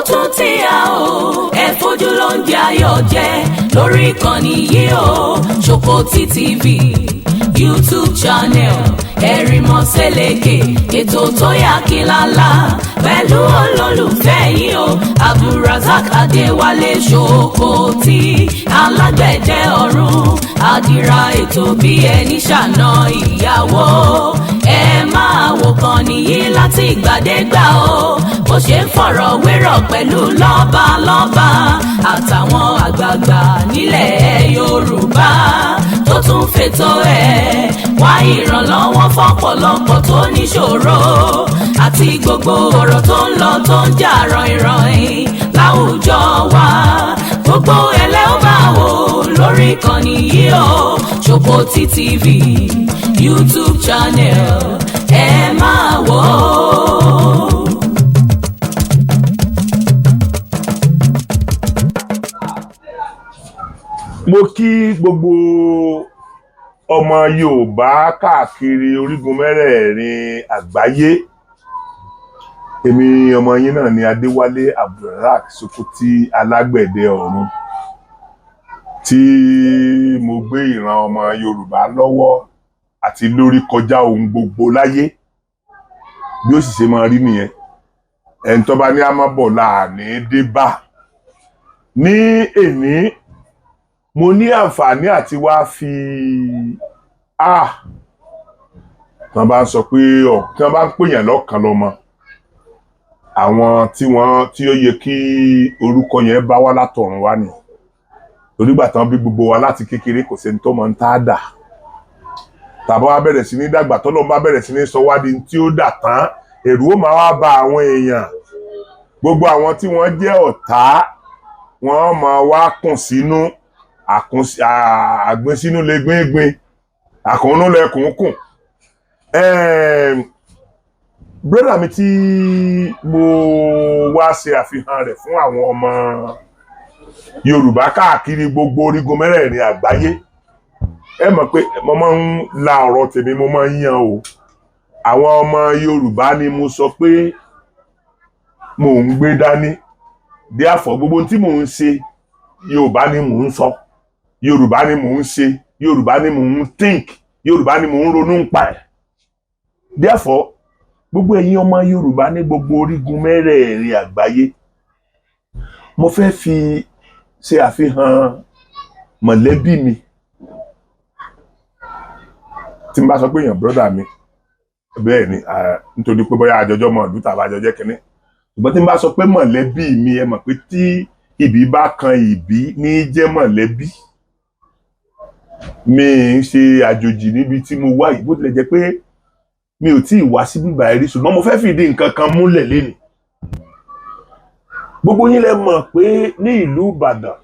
Tún ti a o, ẹ fojú ló ń jẹ ayọ̀ jẹ lórí ìkànnì yìí o. Ṣòkòtì TV YouTube channel, Ẹ̀rìmọ̀sẹ̀lẹ̀kẹ̀, ètò tó yà kí lálá pẹ̀lú olólùfẹ́ yìí o, Abdulrasaq Adéwálé Ṣòkòtì, alágbẹ̀dẹ ọ̀run, àdìrà ètò bí ẹni ṣàna ìyàwó. Ẹ máa wò kàn nìyí láti ìgbàdégbà o, bó ṣe ń fọ̀rọ̀ wérọ̀ pẹ̀lú lọ́balọ́ba àtàwọn àgbààgbà nílẹ̀ Yorùbá, tó tún fètò ẹ̀ wá ìrànlọ́wọ́ fọ́pọ̀lọpọ̀ tó níṣòro, àti gbogbo ọ̀rọ̀ tó ń lọ, tó ń jà ròhìnròhìn láwùjọ wa. Gbogbo ẹlẹ́ ó máa wò lórí ìkànnì yìí o. Ṣòkòtì TV YouTube channel, ẹ máa wò ó. Mo kí gbogbo ọmọ Yorùbá káàkiri orígun mẹ́rẹ̀ẹ̀rin àgbáyé. Èmi ọmọ yín náà ni Adéwálé Abdulrasaq Sokoti, alágbẹ̀dẹ ọ̀run, tí mo gbé ìran ọmọ Yorùbá lọ́wọ́ àti lórí kọjá ohun gbogbo láyé. Bí ó sì ṣe máa rí nìyẹn. Ẹni tó bá ní a máa bọ̀ láàní dé bá. Ní èní, mo ní àǹfààní àti wá fi tán bá ń sọ pé ọ tí wọ́n bá ń pèèyàn lọ́kàn lọ́mọ àwọn tí wọ́n tí ó yẹ kí orúkọ yẹn bá wá látọ̀run wá ni, torí gbà tán bí gbogbo wa láti kékeré, kò sẹ́ni tó mọ̀ ń tá a dà. Tàbá wa bẹ̀rẹ̀ sí ní dàgbà, tọ́lọ́run bá bẹ̀rẹ̀ sí ní sọ wá di tí ó dà tán, ẹ̀rù ó máa wá ba àwọn èèyàn. Gbogbo àwọn tí wọ́n jẹ́ ọ̀tá, wọ́n máa wá kùn sínú àgbín sínú lè gbíngbin, àkùnú lẹkùn kùn. Brother mi tí mo wá ṣe àfihàn rẹ̀ fún àwọn ọmọ Yorùbá káàkiri gbogbo orígun mẹ́rẹ̀ẹ̀rin àgbáyé, ẹ mọ̀ pé mo máa ń la ọ̀rọ̀ tèmi, mo máa ń yan o. Àwọn ọmọ Yorùbá ni mo sọ pé mò ń gbé dání. Therefore, gbogbo ohun tí mò ń ṣe, Yorùbá ni mò ń sọ, Yorùbá ni mò ń ṣe, Yorùbá ni mò ń think, Yorùbá ni mò ń ronú ń pa ẹ̀. Therefore, gbogbo ẹ̀yin ọmọ Yorùbá ní gbogbo orígun mẹ́rẹ̀ẹ̀rin àgbáyé, mo fẹ́ fi ṣe àfihàn mọ̀lẹ́bí mi. Tí n bá sọ pé èèyàn brother mi, bẹ́ẹ̀ ni, nítorí pé bóyá àjọjọ́ mọ̀ ọdún tàbí àjọjẹ́ kínní. Ṣùgbọ́n tí n bá sọ pé mọ̀lẹ́bí mi, ẹ mọ̀ pé tí ìbí bá kan ìbí ní jẹ́ mọ̀lẹ́bí. Mi ń ṣe àjòjì níbi tí mo wá yìí, bó tilẹ̀ jẹ́ pé mi ò tí ì wá síbí báyìí rí, ṣùgbọ́n mo fẹ́ fìdí nǹkan kan múlẹ̀ lénìí. Gbogbo yín lẹ mọ̀ pé ní ìlú Ìbàdàn,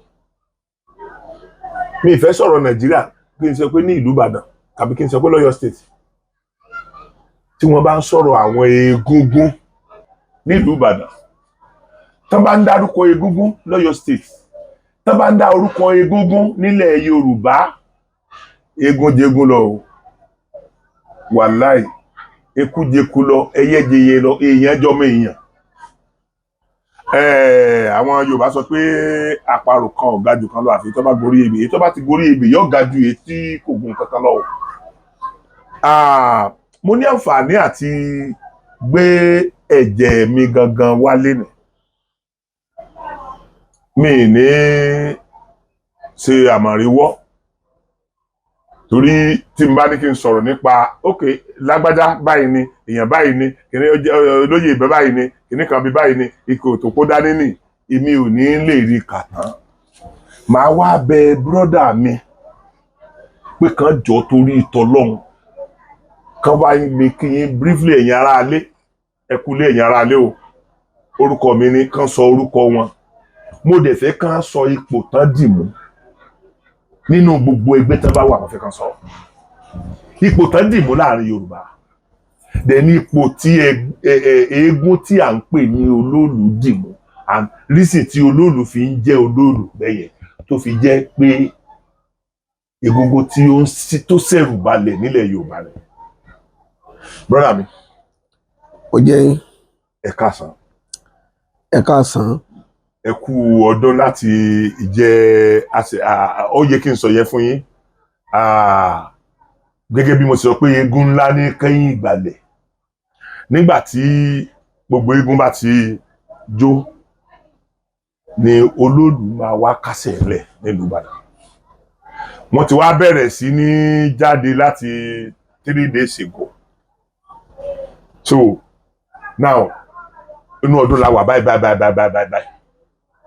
mi ì fẹ́ sọ̀rọ̀ Nàìjíríà, kí n sọ pé ní ìlú Ìbàdàn tàbí kí n sọ pé lọ́yọ̀ State, tí wọ́n bá ń sọ̀rọ̀ àwọn egúngún nílùú Ìbàdàn, tán bá ń dárúkọ egúngún lọ́yọ̀ State, tán bá ń dá orúkọ egúngún nílẹ̀ Yorùbá, eégún jégún lọ o. Wàláì, eku jeku lọ, ẹyẹ jẹyẹ lọ, èèyàn jọmọ èèyàn. Àwọn Yorùbá sọ pé àparò kan ò ga jù kan lọ àfi tó bá gorí ebè. Èyí tó bá ti gorí ebè yóò ga ju èyí tí kò gùn kankan lọ o. Mo ní àǹfààní àti gbé ẹ̀jẹ̀ mi gangan wálé nì. Mi ní ṣe àmọ̀ríwọ́, torí tí n bá ní kí n sọ̀rọ̀ nípa, ok, lágbájá báyìí ni, èèyàn báyìí ni, kìnní olóyè ìbẹ́ báyìí ni, kìnní kan bí báyìí ni, ikọ̀ tó kó dání nì, èmi ò ní lè rí kà tán. Màá wá bẹ brother mi pé kàn jọ, torí ìtọ́lọ́hún, kàn wá ní kí yín briefly. Ẹ̀yin aráalé, ẹ kú lé. Ẹ̀yin aráalé o, orúkọ mi ni kàn sọ orúkọ wọn. Mo dẹ̀ fẹ́ kàn sọ ipò tán dì mú nínú gbogbo ẹgbẹ́ tán bá wà. Wọ́n fẹ́ kàn sọ ipò tán dì mú láàrin Yorùbá, dẹ̀ ní ipò tí eégún tí à ń pè ní olóòlù dì mú, and reason tí olóòlù fi ń jẹ́ olóòlù bẹ́yẹn, tó fi jẹ́ pé egungun tí ó ń tó ṣẹ̀rù balẹ̀ nílẹ̀ Yorùbá rẹ̀. Brother mi. Ó jẹ́ yín. Ẹ káàsán. Ẹ káàsán. Ẹ kú ọdún láti ìjẹ àṣẹ. Ó yẹ kí n sọ yẹn fún yín. Gẹ́gẹ́ bí mo ṣe sọ pé eégún ńlá ní kẹ́yìn ìgbàlẹ̀, nígbà tí gbogbo eégún bá ti jó ni olóòlù máa wá kásẹ̀ lẹ̀ nílùú Ìbàdàn. Wọ́n ti wá bẹ̀rẹ̀ sí ní jáde láti 3 days ago. So now, inú ọdún la wà báyìí báyìí báyìí báyìí báyìí báyìí,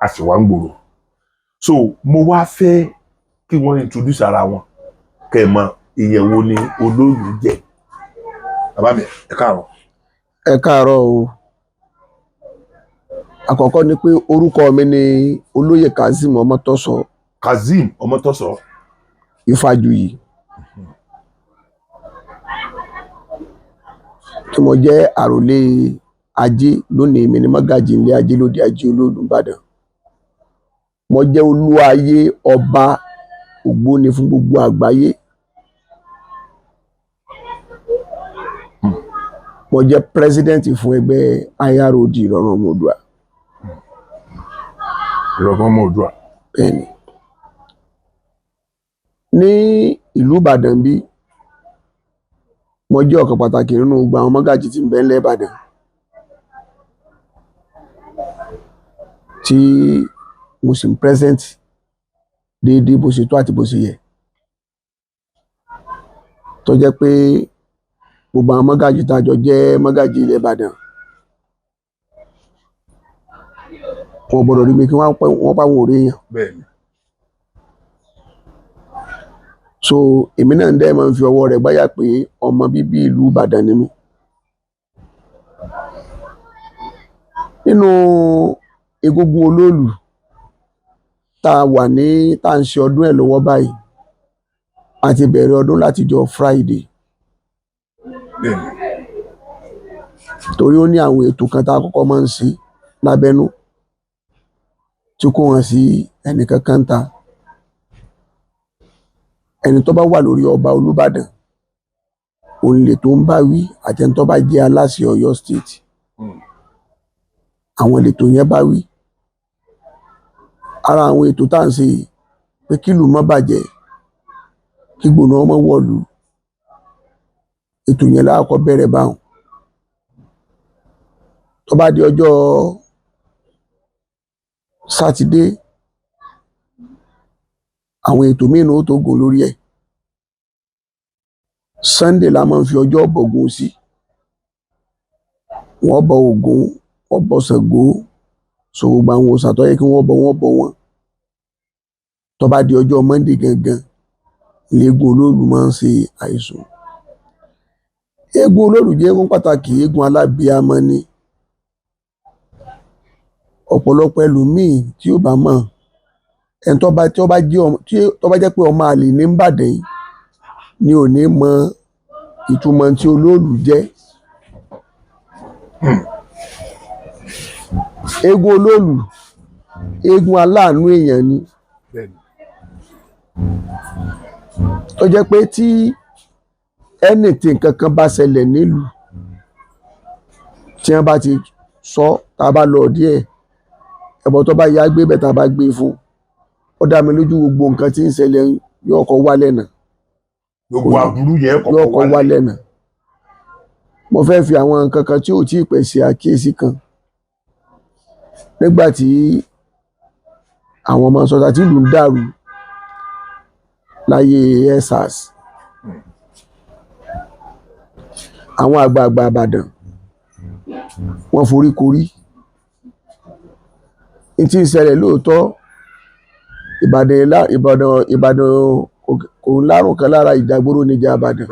a sì wá ń gbòòrò. So mo wá fẹ́ kí wọ́n introduce ara wọn, kẹ́ ẹ mọ ìyẹn wo ni olóòlù jẹ́. Bàbá mi, ẹ káàárọ̀. Ẹ káàárọ̀ o. Àkọ́kọ́ ni pé orúkọ mi ni Olóyè Kazeem Ọmọtọ́sọ. Kazeem Ọmọtọ́sọ. Ifájuyì, tí mo jẹ́ àròlé Ajé lónìí. Mi ni mọ́gàjì ilé Ajé lóde Ajé Olóòlù Ìbàdàn. Mo jẹ́ olúayé, ọba ògbóni fún gbogbo àgbáyé. Mo jẹ́ president fún ẹgbẹ́ IROD Ìrọ̀rùn Ọmọ Oòduà. Ìrọ̀rùn Ọmọ Oòduà. Bẹ́ẹ̀ni, ní ìlú Ìbàdàn bí, mo jẹ́ ọ̀kan pàtàkì nínú gbogbo àwọn mọ́gàjì tí ń bẹ ńlẹ̀ Ìbàdàn, tí mo sì ń present déédéé bó ṣe tó àti bó ṣe yẹ, tó jẹ́ pé gbogbo àwọn mọ́gàjì tá a jọ jẹ́ mọ́gàjì ilẹ̀ Ìbàdàn, wọn ò gbọ́dọ̀ rí mi kí wọ́n pa wọn ò rí èèyàn. So èmi náà ń dẹ́ máa ń fi ọwọ́ rẹ̀ gbáyà pé ọmọ bíbí ìlú Ìbàdàn ni mí. Nínú egúngún olóòlù tá a wà ní tá à ń ṣe ọdún ẹ̀ lọ́wọ́ báyìí, a ti bẹ̀rẹ̀ ọdún látijọ́ Friday. Torí ó ní àwọn ètò kan tá a kọ́kọ́ máa ń ṣe lábẹ́nú tí kò hàn sí ẹnìkankan ta. Ẹni tó bá wà lórí ọba Olúbàdàn òun lè tó ń bá wí, àti ẹni tó bá jẹ́ aláṣẹ Ọ̀yọ́ State, àwọn ètò yẹn bá wí. Ara àwọn ètò tá à ń ṣe yìí pé kílùú má bàjẹ́, kí gbòòrò ọmọ wọ̀lú, ètò yẹn láàkọ́ bẹ̀rẹ̀ báwọn. Tó bá di ọjọ́ Sátidé, àwọn ètò míì náà ó tó gùn lórí ẹ̀. Sunday la máa ń fi ọjọ́ bọ̀gùn sí. Wọ́n bọ Ògún, wọ́n bọ Ṣàngó, so gbogbo àwọn òòṣà tó yẹ kí wọ́n bọ, wọ́n bọ wọ́n. Tó bá di ọjọ́ Monday gangan, léegun olóòlù máa ń ṣe àìsùn. Eégún olóòlù jẹ́ eégún pàtàkì, eégún alábíamọ ni. Ọ̀pọ̀lọpọ̀ ẹlòmíì tí ó bá mọ̀, ẹni tó bá tí ó bá jẹ́ ọmọ tí tó bá jẹ́ pé ọmọ àlè ní Ìbàdàn yìí ni ò ní mọ ìtumọ̀ tí olóòlù jẹ́. Eégún olóòlù, eégún aláàánú èèyàn ni. Tó jẹ́ pé tí anything kankan bá ṣẹlẹ̀ nílùú, tí wọ́n bá ti sọ, tá a bá lọ díẹ̀, ẹbọ tó bá yá gbé bẹ́ẹ̀ tá a bá gbé fún, ó dá mi lójú gbogbo nǹkan tí ń ṣẹlẹ̀ yóò kọ́ wálẹ̀ náà. Gbogbo aburú yẹn yóò kọ́ wálẹ̀ náà. Mo fẹ́ fi àwọn nǹkan kan tí ò tí ì pẹ́ ṣe àkíyèsí kan. Nígbà tí àwọn ọmọ sọta tí ìlú ń dàrú láyé SARS, àwọn àgbààgbà Ìbàdàn wọ́n forí korí. N tí ń ṣẹlẹ̀ lóòótọ́, Ìbàdàn kò ń lárùn kan lára, ìjàgbóró níjà Ìbàdàn.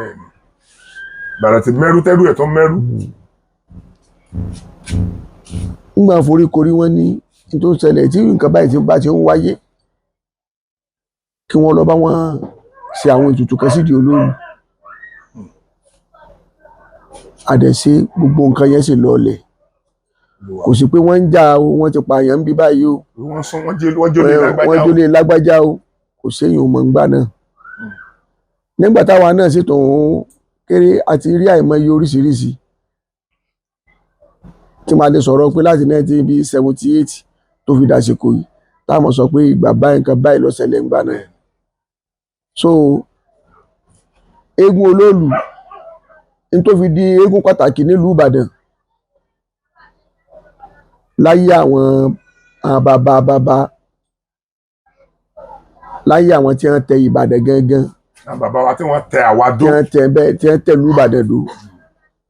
Ìbàdàn ti mẹ́rú tẹ́rù ẹ̀ tó mẹ́rú. Ńgbà forí korí, wọ́n ní n tó ń ṣẹlẹ̀ tí nǹkan báyìí tí bá ti ń wáyé, kí wọ́n lọ bá wọn ṣe àwọn ètùtù kan sídìí olóòlù. Àdẹ̀ṣe gbogbo nǹkan yẹn sì lọlẹ̀. Kò sí pé wọ́n ń jà o, wọ́n ti pààyàn ń bí báyìí o. Wọ́n sún wọ́n jólè lágbájá o. Wọ́n jólè lágbájá o. Kò séyìn o mọ̀ ń gbà náà. Nígbà táwa náà sì tún kéré, àti rí àìmọye oríṣiríṣi tí màá lè sọ̀rọ̀ pé láti 1978 tó fi dàsìkò yìí táwọn sọ pé ìgbà báyìí nǹkan báyìí ló ṣẹlẹ̀ ńgbà náà. So eégún olóòlù ní tó fi di eégún pàtàkì nílùú Ìbàdàn láyé àwọn àwọn bàbá bàbá, láyé àwọn tí wọ́n tẹ Ìbàdàn gangan, Àwọn bàbá wa tí wọ́n tẹ àwa tí dó. wọ́n tẹ bẹ́ẹ̀, tí wọ́n tẹ̀lú Ìbàdàn dó,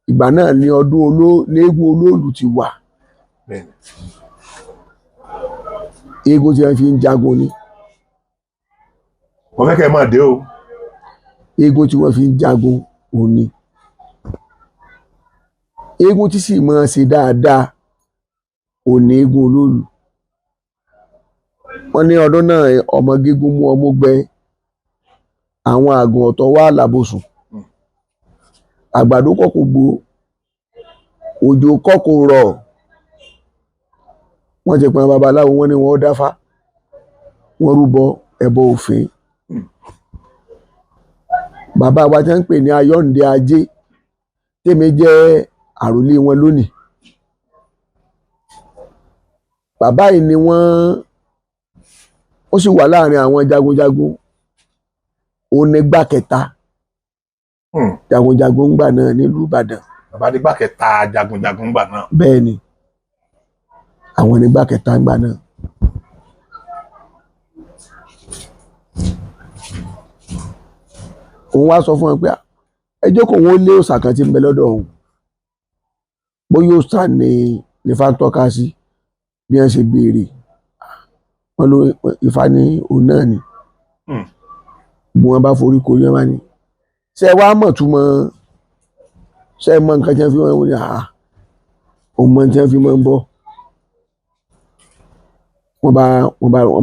ìgbà náà ni ọdún ní eégún olóòlù ti wà. Bẹ́ẹ̀ni. Eégún tí wọ́n fi ń jagun ni. Mo fẹ́ kẹ́ ẹ máa dé o. Eégún tí wọ́n fi ń jagun òun ni. Eégún tí sì máa ṣe dáadáa òun ni eégún olóòlù. Wọ́n ní ọdún náà ọmọ gígùn mú ọmú gbẹ, àwọn àgùn ọ̀tọ̀ wà lábòsùn, àgbàdo kọ́ kò gbó, òjò kọ́ kò rọ̀. Wọ́n ti pọn babaláwo, wọ́n ní wọ́n dáfá, wọ́n rúbọ ẹbọ òfin. Bàbá wa tí wọ́n ń pè ní Ayọ̀ǹde Ajé, tèmi jẹ́ àròlé wọn lónìí. Bàbá yìí ni wọ́n, ó sì wà láàrin àwọn jagunjagun. Ó ní gbà kẹta jagunjagun ńgbà náà nílùú Ìbàdàn. Bàbá nígbà kẹta jagunjagun ńgbà náà. Bẹ́ẹ̀ ni, àwọn nígbà kẹta ńgbà náà. Òun wá sọ fún wọn pé ẹ jókòó, wọn ó lé òòṣà kan tí ń bẹ lọ́dọ̀ òun, bóyá òòṣà ni Ifá ń tọ́ka sí. Bí wọ́n ṣe béèrè, wọn ló Ifá ní òun náà ni. Bí wọ́n bá forí korí, wọn bá ní ṣé ẹ wá mọ̀ túmọ̀, ṣé ẹ mọ̀ nǹkan tí wọ́n fi wọ́n ní àá òun mọ̀ tí wọ́n fi máa ń bọ̀. Wọ́n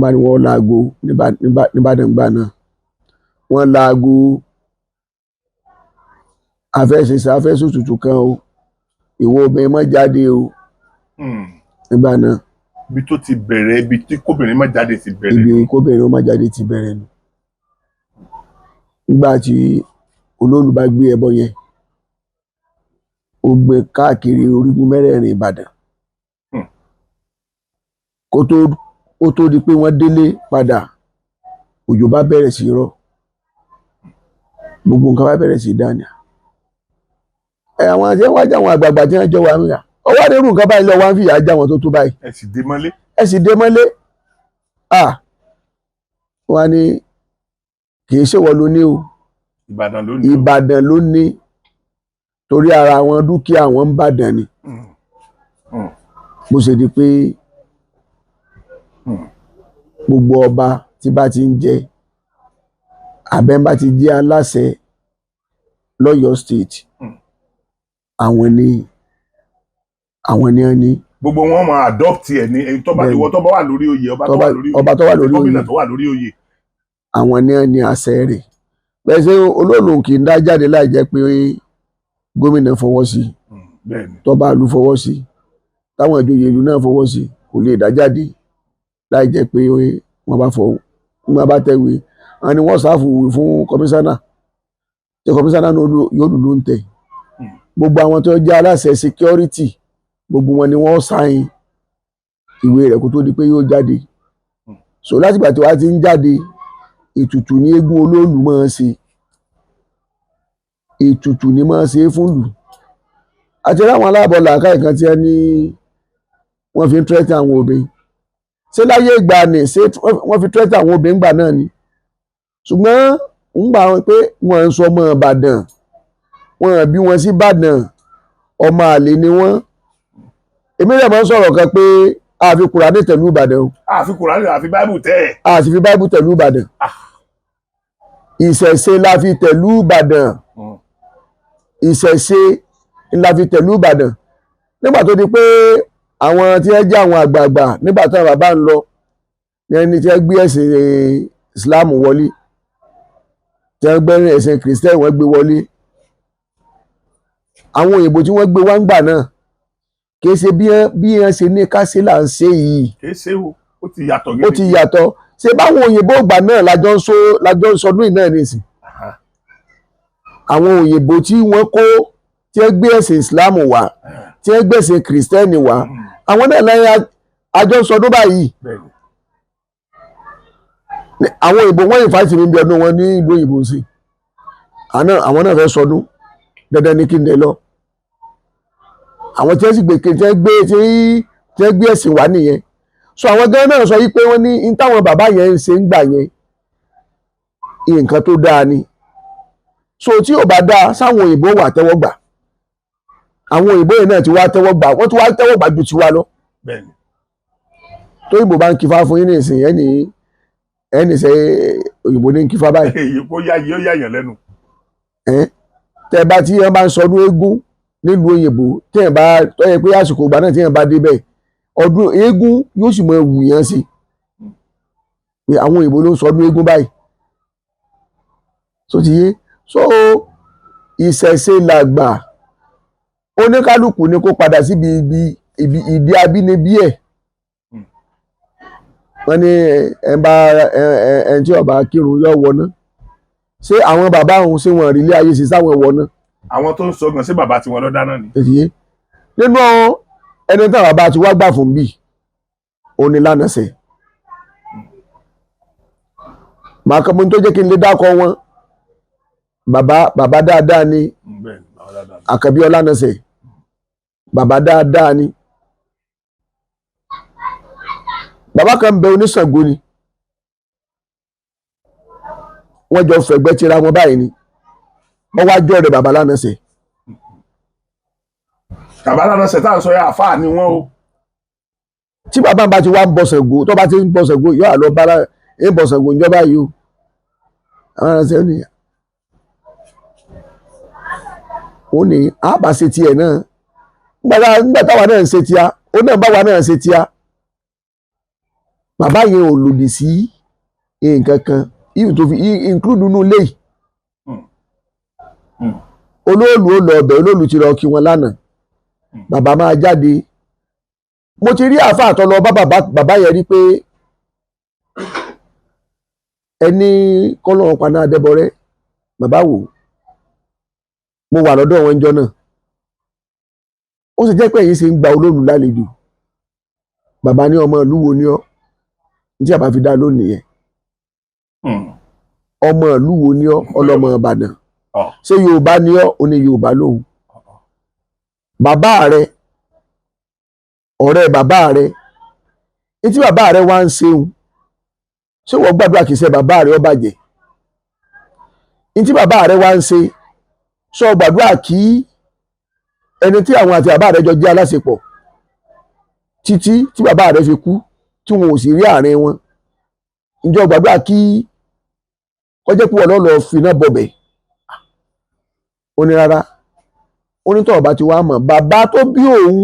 bá ní wọ́n laago n'Ìbàdàn gbà náà. Wọ́n laago, afẹ́ṣẹṣẹ afẹ́ṣòtútù kan o, ìwọ obìnrin má jáde o. Nígbà náà. Ibi tó ti bẹ̀rẹ̀, ibi tí kóbìnrin má jáde ti bẹ̀rẹ̀. Ibi kóbìnrin má jáde ti bẹ̀rẹ̀ nù. Nígbà tí olóòlù bá gbé ẹbọ yẹn, ó gbé káàkiri orígun mẹ́rẹ̀ẹ̀rin Ìbàdàn. Kó tó di pé wọ́n délé padà, òjò bá bẹ̀rẹ̀ sí rọ̀, gbogbo nǹkan bá bẹ̀rẹ̀ sí dání. Ẹ àwọn àti ẹwà jẹ àwọn àgbààgbà tí wọ́n jọ wà ń rà ọwọ́ àdérù nǹkan báyìí lọ wá ń fìyà já wọn tó tó báyìí. Ẹ sì dé mọ́lé. Ẹ sì dé mọ́lé. À wọ́n ní kì í ṣèwọ ló ní o. Ìbàdàn ló ní. Ìbàdàn ló ní, torí ara àwọn dúkìá àwọn ń bàdàn ni. Bó ṣe di pé gbogbo ọba tí bá ti ń jẹ abẹ́ bá ti jẹ́ aláṣẹ lọ́yọ̀ọ́ state, àwọn ni àwọn ni wọ́n ní. Gbogbo wọn máa adopt ẹ ní ẹni tó bá ìwọ tó bá wà lórí oyè, ọba tó wà lórí oyè, ọba tó wà lórí oyè, gómìnà tó wà lórí oyè, àwọn ni wọ́n ní àṣẹ rẹ̀. Bẹ́ẹ̀ ṣe olóòlù kì í dá jáde láì jẹ́ pé gómìnà fọwọ́ sí, tọ́ba ìlú fọwọ́ sí, táwọn ìjòyè ìlú náà fọwọ́ sí, kò lè dá jáde láì jẹ́ pé wọ́n bá fọwọ́, wọ́n bá tẹ̀wé. Àwọn ni wọ́n ṣàfù fún kọmíṣánná, tí kọmíṣánná náà yóò lù ló ń tẹ̀. Gbogbo àwọn tó jẹ́ aláṣẹ security, gbogbo wọn ni wọ́n sáyìn ìwé rẹ̀ kó tó di pé yóò jáde. So látìgbà tí wàá ti ń jáde, ètùtù ní eégún olóòlù máa ń ṣe, ètùtù ní máa ń ṣe fún lù. Àti láwọn aláàbọ̀ làákàyè kan tí wọ́n ní wọ́n fi ń tẹ́tí àwọn obìnrin ṣé láyé ìgbà ni, ṣé wọ́n fi tẹ́tí àwọn obìnrin gbà náà ni? Ṣùgbọ́n ń gbà wọn pé wọ́n ń sọ ọmọ Ìbàdàn, wọ́n bí wọn sí Ìbàdàn, ọmọ àlè ni wọ́n. Èmi rẹ̀ máa ń sọ̀rọ̀ kan pé a fi Kùránì tẹ̀lú Ìbàdàn o. A fi Kùránì, a fi Báíbù tẹ̀ ẹ̀. A sì fi Báíbù tẹ̀lú Ìbàdàn. Ìṣẹ̀ṣe la fi tẹ̀lú Ìbàdàn. Ìṣẹ̀ṣe la fi tẹ̀lú Ìbàdàn. Nígbà tó di pé àwọn tí wọ́n jẹ́ àwọn àgbààgbà nígbà tí àwọn bàbá ń lọ ní ẹni tí wọ́n gbé ẹ̀sìn Islam wọlé, tí wọ́n gbé ẹ̀sìn Christian wọ́n gbé wọlé, àwọn òyìnbó tí wọ́n gbé wá ń gbà náà kì í ṣe bí wọ́n ṣe ní ká ṣe là ń ṣe yìí. Kì í ṣe o, ó ti yàtọ̀. Ó ti yàtọ̀. Ṣé báwọn òyìnbó ìgbà náà lájọ ń sọdún yìí náà nìsín? Àwọn òyìnbó tí wọ́n kó, tí wọ́n gbé ẹ̀sìn Islam wá, tí wọ́n gbé ẹ̀sìn Christian wá, àwọn náà lẹ́yìn Àjọ ń sọdún báyìí. Bẹ́ẹ̀ni. Àwọn òyìnbó wọ́n invite mi bí ọdún wọn ní ìlú òyìnbó sí. Àwọn náà fẹ́ sọdún, dandan ní kí n dẹ lọ. Àwọn tí wọ́n sì gbé tí wọ́n gbé tí wọ́n gbé ẹ̀sìn wá nìyẹn. So àwọn gan náà sọ yí pé wọ́n ní n táwọn bàbá yẹn ń ṣe ń gbà yẹn, nǹkan tó dáa ni. So tí ò bá dáa, sáwọn òyìnbó wà tẹ́wọ́ gbà. Àwọn òyìnbó yẹn náà ti wá tẹ́wọ́ gbà, wọ́n ti wá tẹ́wọ́ gbà ju tiwa lọ. Bẹ́ẹ̀ni. Tó òyìnbó bá ń kífá fún yín ní ìsìn, ẹni ẹni sẹ òyìnbó ní ń kífá báyìí. Èyí kó yá yóò yá yàn lẹ́nu. Tẹ bá tí wọ́n bá ń sọdún eégún nílùú òyìnbó, tí ẹ̀ bá tọ́ yẹ pé àsìkò ìgbà náà tí ẹ̀ bá débẹ̀, ọdún eégún yóò sì mọ wù yẹn sí pé àwọn òyìnbó ló ń sọdún eégún báyìí. So ti yé. So ìṣẹ̀ṣe làgbà, oníkálukú ni kó padà síbi ibi ìdí abínibí ẹ̀. Wọ́n ní ẹ̀ ń bá ẹ̀ tí ó bá kírun yóò wọná. Ṣé àwọn bàbá òun ṣé wọn rí ilé ayé ṣe sáwọn wọná? Àwọn tó ń sọ gan, ṣé bàbá tiwọn lọ dáná ni? Èyí nínú ẹni tí bàbá ti wá gbà fún bí òun ni Lánàṣẹ. Màá kọ́ mo tó jẹ́ kí n lè dákọ̀ wọn. Bàbá bàbá dáadáa ni. Bẹ́ẹ̀ni, bàbá dáadáa ni. Àkànbí Ọlánàṣẹ, bàbá dáadáa ni. Bàbá kan ń bẹ, oníṣàngó ni. Wọ́n jọ fẹ̀gbẹ́ tira wọn báyìí ni. Wọ́n wá jọ́ rẹ̀ bàbá Lánàṣẹ. Bàbá Lánàṣẹ tá à ń sọ yà, àfáà ni wọ́n o. Tí bàbá bá ti wá ń bọ Ṣàngó, tó bá ti ń bọ Ṣàngó, yóò àlọ bá ń bọ Ṣàngó ìjọba yìí o. Àwọn Lánàṣẹ ní ó ní àbá ṣe tiẹ̀ náà. Nígbà táwa náà ń ṣe tíá, ó náà báwa náà ṣe tíá. Bàbá yẹn ò lòdì sí nǹkan kan, even tó fi include inú ilé yìí. Olóòlù ó lọ ọbẹ̀, olóòlù ti lọ kí wọn lánàá. Bàbá máa jáde. Mo ti rí àáfàá tó lọ bá bàbá, bàbá yẹn rí pé ẹni kọ́lọ́run paná adẹ́bọrẹ́. Bàbá wò, mo wà lọ́dọ̀ wọn jọ náà. Ó sì jẹ́ pé ẹ̀yin ṣe ń gba olóòlù lálejò. Bàbá ní ọmọ ìlú wo ni ọ́? Ní tí àbá fi dá lónìí yẹn, ọmọ ìlú wo ni ọ́? Ọlọ́mọ Ìbàdàn. Ṣé Yorùbá ni ọ́? Ó ní Yorùbá lóhùn. Bàbá rẹ, ọ̀rẹ́ bàbá rẹ, etí bàbá rẹ wá ń ṣeun, ṣé wọ́n gbàdúrà kìí ṣe bàbá rẹ ó bàjẹ́? Etí bàbá rẹ wá ń ṣe, ṣé o gbàdúrà kí ẹni tí àwọn àti bàbá rẹ jọ jẹ́ aláṣepọ̀ títí tí bàbá rẹ fi kú, tí wọn ò sì rí àárín wọn, ǹjẹ́ o gbàdúrà kí kọjá pé wọ́n lọ finá bọ̀bẹ̀? Ó ní rárá. Ó ní tọ́ọ̀ bá ti wá mọ̀ bàbá tó bí òun,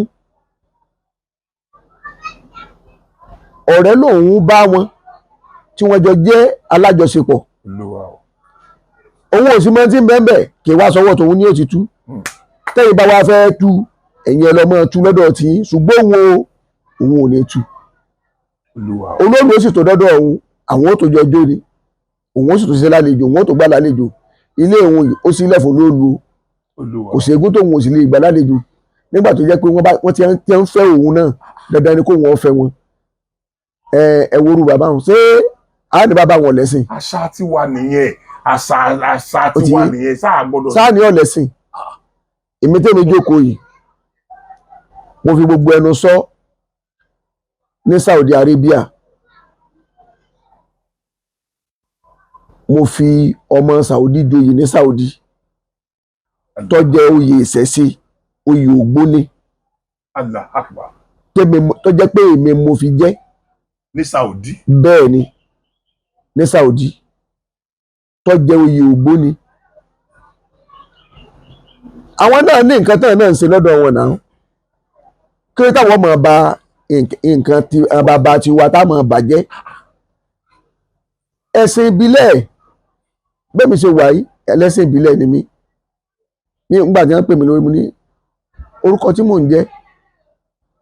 ọ̀rẹ́ lòun bá wọn tí wọ́n jọ jẹ́ alájọṣepọ̀. Olúwa o. Òun ò sí mọ́ tí ń bẹ́ẹ̀ bẹ́ẹ̀ kì í wá sọ́wọ́ tòun ní òtítú. Tẹ́yìn bá wá fẹ́ tú, ẹ̀yin ẹ lọ mọ́ tú lọ́dọ̀ tí, ṣùgbọ́n òun o, òun ò ní tú. Olúwa o. Olóòlù ó sì tó dọ́dọ̀ òun, àwọn ó tó jọ jó ni, òun ó sì tó ṣiṣẹ́ lálejò, òun ó tó gbà lálejò. Ilé òun yìí ó sílẹ̀ fún olóòlù o. Olúwa Kò sí egún tóun ò sì lè gbà lálejò nígbà tó jẹ́ pé wọ́n ti ń fẹ́ òun náà, dandan ni kó wọ́n fẹ́ wọn. Ẹ worú bàbá wọn, ṣé á ní bàbá wọn lẹ́sìn? Àṣà ti wà nìyẹn, àṣà Ó ti ti wà yé. nìyẹn, sáà gbọ́dọ̀. Sáà ní ọ̀lẹ́sìn. Èmi tẹ́mi jókòó yìí, mo fi gbogbo ẹnu sọ, ní Saudi Arabia, mo fi ọmọ Saudi joyè ní Saudi, tó jẹ́ oyè ìṣẹ̀ṣe, oyè ògbóni. Allah akbar. Tó jẹ́ pé èmi mo fi jẹ́. Ní Saudi? Bẹ́ẹ̀ ni, ní Saudi, tó jẹ́ oyè ògbóni. Àwọn náà ní nǹkan tán náà ń ṣe lọ́dọ̀ wọn náà. Kí ló táwọn máa ba nǹkan tí bàbá tiwa tá máa bàjẹ́? Ẹ̀sìn ìbílẹ̀, bẹ́ẹ̀ mi ṣe wà yìí, ẹlẹ́sìn ìbílẹ̀ ni mí. Ní ìgbà tí wọ́n pè mí lórí, mo ní orúkọ tí mò ń jẹ́,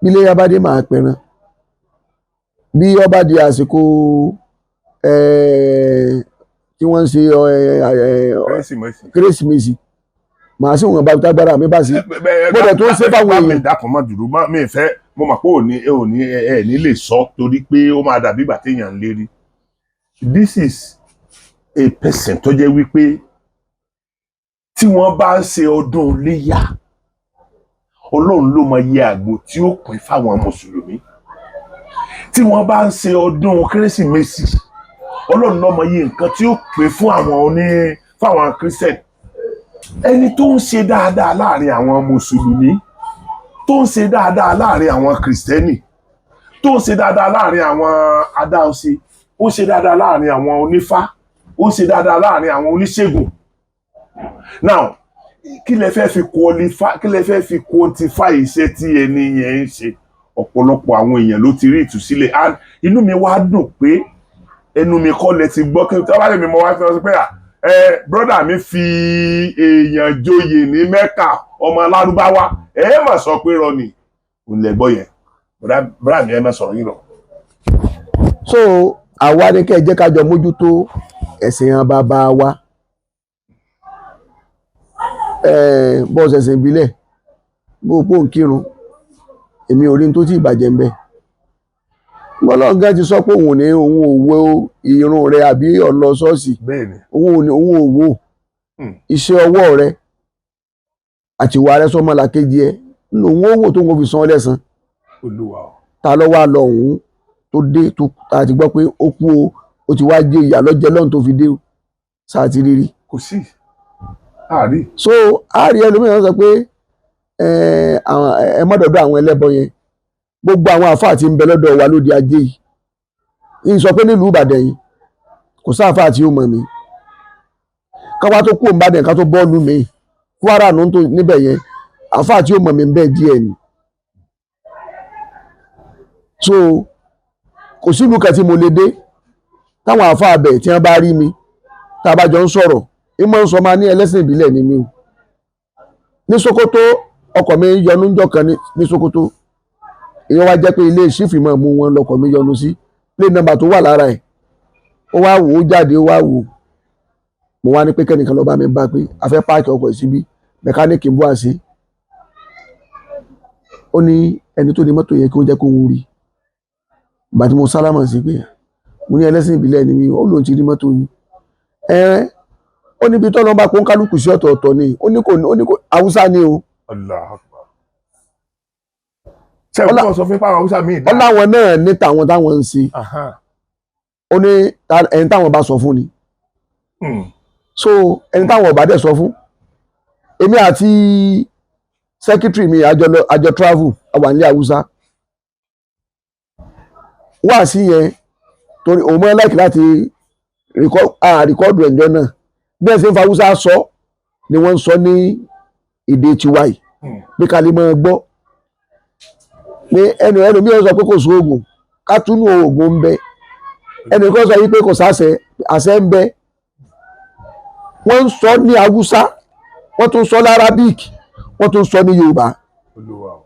bí iléyá bá dé, máa pẹran. Bí ó bá di àsìkò tí wọ́n ń ṣe Kérésìmesì. Kérésìmesì, màá sì wọ̀n bá tágbára mi bá sí. Mo dẹ̀ tó ń ṣe fáwọn Bá mi èèyàn. dákun, má dúró, má mi fẹ́ Mo mọ̀ pé òní ẹ òní ẹ ẹ ní lè sọ torí pé ó máa dàbí ìgbà téèyàn ń lérí. This is a person tó jẹ́ wípé tí wọ́n bá ń ṣe ọdún iléyà, Ọlọ́run ló mọ iye àgbò tí ó pín fáwọn mùsùlùmí. Tí wọ́n bá ń ṣe ọdún Kérésìmesì, Ọlọ́run ló mọ iye nǹkan tí ó pín fún àwọn oní fáwọn Christian. Ẹni tó ń ṣe dáadáa láàrin àwọn mùsùlùmí, tó ń ṣe dáadáa láàrin àwọn kìrìsìtẹ́nì, tó ń ṣe dáadáa láàrin àwọn adáhunṣe, ó ń ṣe dáadáa láàrin àwọn onífá, ó ń ṣe dáadáa láàrin àwọn oníṣègùn. Now, kí lẹ fẹ́ fi qualify, kí lẹ fẹ́ fi quantify iṣẹ́ tí ẹni yẹn ń ṣe? Ọ̀pọ̀lọpọ̀ àwọn èèyàn ló ti rí ìtúsílẹ̀, and inú mi wá dùn pé ẹnu mi kọ́ lẹ ti gbọ́. Kí tí wọ́n bá lè mi mọ wá sọ pé à ẹ brother mi fi èèyàn joyè ní Mẹ́kà, ọmọ alárúbáwá, ẹ mà sọ pé rọ ni òun lẹ gbọ́ yẹn. Brother mi, ẹ má sọ̀rọ̀ yín lọ. So àwa ni kẹ́ ẹ jẹ́ ká jọ mójútó ẹ̀sìn àwọn bàbá wa. Bọ́ọ̀sì ẹ̀sìn ìbílẹ̀, bó o pò ń kírun, èmi ò rí ní tó tí ì bàjẹ́ ń bẹ̀. Bọ́lọ́gá ti sọ pé òun ò ní, òun ò wo irun rẹ àbí ọ̀lọ́ ṣọ́ọ̀ṣì. Òun ò ní, òun ò wo iṣẹ́ ọwọ́ rẹ àti ìwà rẹ sọmọlàkejì ẹ lòun ó wò tó ń fi san ọ́ lẹ́san. Olúwa o. Ta ló wá lọ òun tó dé tó ta ti gbọ́ pé ó kú o, ó ti wá jẹ ìyà lọ́jẹ́ lọ́run tó fi dé o sáà ti rírí? Kò sí àárí. So a rí ẹlòmíràn sọ pé ẹ má dọ̀dọ̀ àwọn ẹlẹ́bọ yẹn. Gbogbo àwọn àfáà tí ń bẹ lọ́dọ̀ wa lóde ajé yìí, ń sọ pé nílùú Ìbàdàn yìí kò sáàfáà tí ó mọ̀ mí. Káwá tó kú Ìbàdàn, ká tó bọ́ọ̀lù mi Kwara nù tó níbẹ̀ yẹn, àfáà tí ó mọ̀ mí ń bẹ díẹ̀ ni. So kò sílùú kan tí mo lè dé táwọn àfáà bẹ̀ tí wọ́n bá rí mi, tá a bá jọ ń sọ̀rọ̀, ìmọ̀ ń sọ máa ní ẹlẹ́sìn ìbílẹ̀ ni mí o. Ní Sokoto, ọkọ̀ mi yọnu ńjọ́ kan ní Sokoto, ìyẹn wá jẹ́ pé ilé ìṣífìmọ̀ mú wọn lọkọ̀ mi yọnu sí plate number tó wà lára ẹ̀. Ó wá wò ó jáde, ó wá wò ó. Mo wá ní pé kẹ́nìkan lọ bá mi bá pé a fẹ́ park ọkọ̀ síbí, mẹkáníìkì ń bọ́ àṣẹ. Ó ní ẹni tó ní mọ́tò yẹn kí ó jẹ́ kó ń rí. Ìgbà tí mo sálámà sí pé mo ní ẹlẹ́sìn ìbílẹ̀ ni mí, ó lóun ti rí mọ́tò yìí. Ẹ ó níbi tọ́lọ́ bá kó ń kálukú sí ọ̀tọ̀ọ̀tọ̀ ni. Ó ní kò ní, ó ní kò, Haúsá ni o. Allahu Akbar. Ṣé ẹ kọ́ sọ fún pàwọn Haúsá míì Ó láwọn náà ní tàwọn táwọn ń ṣe. Ó ní ẹni táwọn bá sọ fún ni. So ẹni táwọn ọba dẹ̀ sọ fún, èmi àti secretary mi àjọ lọ, àjọ travel, àwa nílé Haúsá wá sí yẹn, torí òun mọ́ like láti record ẹ̀jọ́ náà. Bí ẹ ṣe ń fa Haúsá sọ ni wọ́n ń sọ ní èdè tiwa yìí, pé ká lè máa gbọ́ pé ẹnu ẹnu mi ò sọ pé kò sí oògùn, ká túnú oògùn ń bẹ. Ẹnì kan sọ yìí pé kò sáṣẹ, àṣẹ ń bẹ. Wọ́n ń sọ ní Haúsá, wọ́n tún sọ ní Arabic, wọ́n tún sọ ní Yorùbá. Olúwa o.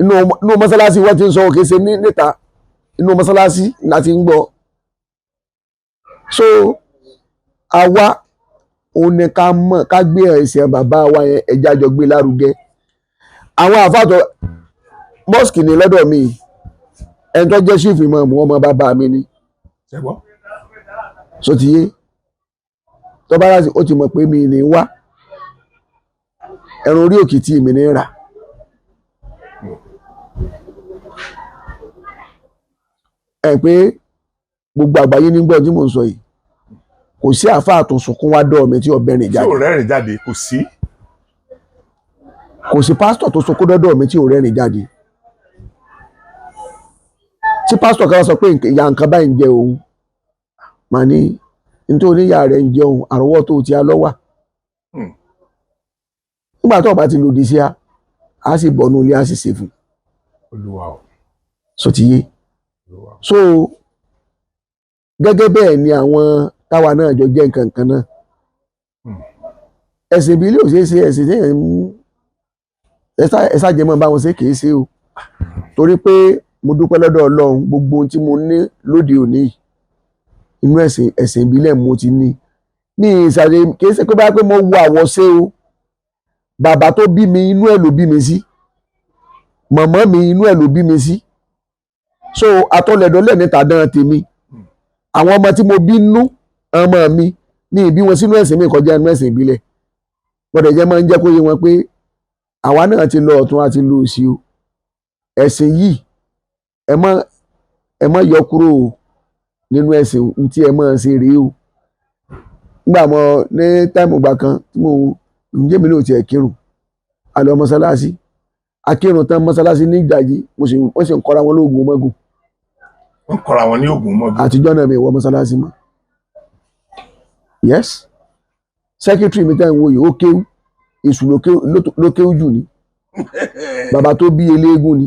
Inú mọ́sálásí wọ́n ti ń sọ, òkè ṣe ní níta, inú mọ́sálásí láti ń gbọ́. So àwa òun ni ká mọ̀ ká gbé ẹ̀sìn bàbá wa yẹn, ẹja jọ gbé lárugẹ. Àwọn àfàtọ mosque ní lọ́dọ̀ mi, ẹni tó jẹ́ chief imam, ọmọ bàbá mi ni. Ṣé gbọ́? So ti yé tó bá láti ó ti mọ̀ pé mi ní wá ẹran orí òkìtì mi ní rà. Ẹ pé gbogbo àgbáyé nígbà tí mò ń sọ yìí, kò sí àáfàá tó sunkún wá dọ̀ mi tí ọbẹ̀ rìn Tí jáde. ò rẹ́rìn jáde, kò sí. Kò sí pásítọ̀ tó sunkún dọ́dọ̀ mi tí ò rẹ́rìn jáde. Tí pásítọ̀ kan sọ pé ìyá nǹkan báyìí ń jẹ òun, màá ní nítorí ìyá rẹ̀ ń jẹ òun, àrọ́wọ́tó ti a lọ́wà. Nígbà tó o bá ti lòdì sí a, a sì bọ̀nú ilé, a sì ṣe fún. Olúwa o. So ti yé. Olúwa o. So gẹ́gẹ́ bẹ́ẹ̀ ni àwọn táwa náà jọ jẹ́ nǹkan kan náà. Ẹ̀sìn ìbílẹ̀ ò ṣeé ṣe, ẹ̀sìn téèyàn ń ẹ̀sà jẹ́mọ́ bá wọn ṣe kìí ṣe o, torí pé mo dúpẹ́ lọ́dọ̀ Ọlọ́run, gbogbo ohun tí mo ní lóde òní yìí, inú ẹ̀sìn ìbílẹ̀ mo ti ní. Ní ìsàlẹ̀ kìí ṣe pé báyìí pé mo wo àwọ̀ṣe o, bàbá tó bí mi inú ẹ̀ ló bí mi sí. Màmá mi, inú ẹ̀ ló bí mi sí. So atọ́lẹ̀dọ́lẹ̀ níta dán tèmi. Àwọn ọmọ tí mo bí nú, ọmọ mi ní ìbí wọn sínú ẹ̀sìn mi kọjá inú ẹ̀sìn ìbílẹ̀. Gbọ́dọ̀ jẹ́ máa ń jẹ́ kó yé wọn pé àwa náà ti lọ ọ̀tún àti lọ òsì o. Ẹ̀sìn yìí, ẹ má yọ kúrò o nínú ẹ̀sìn tí ẹ máa ṣe rèé o. Nígbà mo ní time ìgbà kan tí mo ǹjẹ́ mi náà tiẹ̀ kírun, a lọ mọ́sálásí, akírun tán mọ́sálásí ní ìdajì, mo sì wọ́n sì ń kọ́ra wọn lóògùn mọ́gùn. Wọ́n kọ́ra wọn ní oògùn mọ́gùn. Àtijọ́ náà mi wọ mọ́sálásí mọ́. Yes, secretary mi tẹ́ ń wo yìí, ó kéwú, èṣù ló kéwú jù ní. Bàbá tó bí eléégún ni.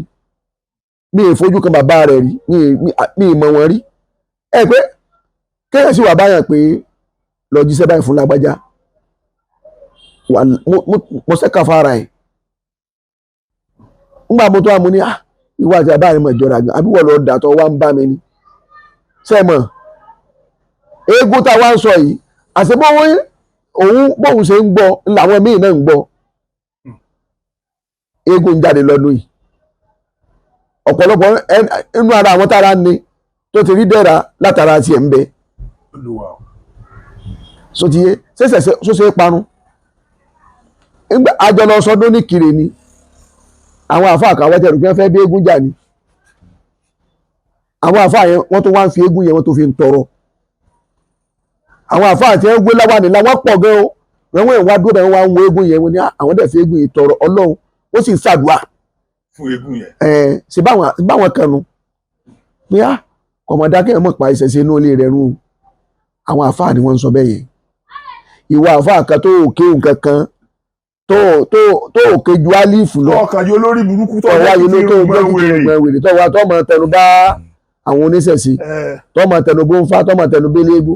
Mi ì fojú kan bàbá rẹ̀ rí, mi ì mọ̀ wọ́n rí. Ẹ pé kéèyàn sì wà báyàn pé lọ jíṣẹ́ báyìí fún lágbájá, mo sẹ́ka fara ẹ̀. Ńgbà mo tó wà, mo ní, "Ah, ìwà àti bàbá rẹ̀ mọ̀ ìjọra gan, àbí wọ́n lọ dàtọ̀ wá ń bá mi ni?" Sẹ́mọ̀ eégún tá a wá ń sọ yìí, àṣebọ́wọ́ òun bóun ṣe ń gbọ́ làwọn míì náà ń gbọ́. Eégún ń jáde lọ́dún yìí, ọ̀pọ̀lọpọ̀ inú ara àwọn tára ní tó ti rí dẹ́ra látara tiẹ̀ ń bẹ. Olúwa o. Sotiye ṣẹṣẹ ṣọṣẹ parun. Nígbà àjọ lọ sọdún ní kiri ni àwọn àáfàá kan wọ́n tẹ̀rù pé wọ́n fẹ́ bí eégún jà ni. Àwọn àáfàá yẹn, wọ́n tó wá ń fi eégún yẹn, wọ́n tó fi ń tọrọ. Àwọn àáfàá tí wọ́n gbé láwàní làwọn pọ̀ gan o. Wọ́n wọ́n wá dúró bẹ́ẹ̀, wọ́n wá ń wo eégún yẹn, wọ́n ní àwọn dẹ̀ fi eégún yìí tọrọ Ọlọ́run, ó sì ń ṣàdúrà fún eégún yẹn. Ẹ̀ ṣe báwọn kan nu pé á kọ̀mọ̀dá kéèyàn mọ̀ pa ìṣẹ̀ṣe inú ilé rẹ̀ rún o. Àwọn àáfàá ni wọ́n ń sọ bẹ́ẹ̀ yẹn. Ìwà àáfàá kan tó òkè nǹkan kan tó òkè ju álífù lọ, ọkàn yóò lórí burúkú tó tó wá yìí ló tó gbẹ́ gbẹ́ wèrè. gbẹ́ wèrè, tó wá tó mọ̀ tẹnu bá àwọn oníṣẹ̀ṣe, tó mọ̀ tẹnu bó ń fa, tó mọ̀ tẹnu béléégún,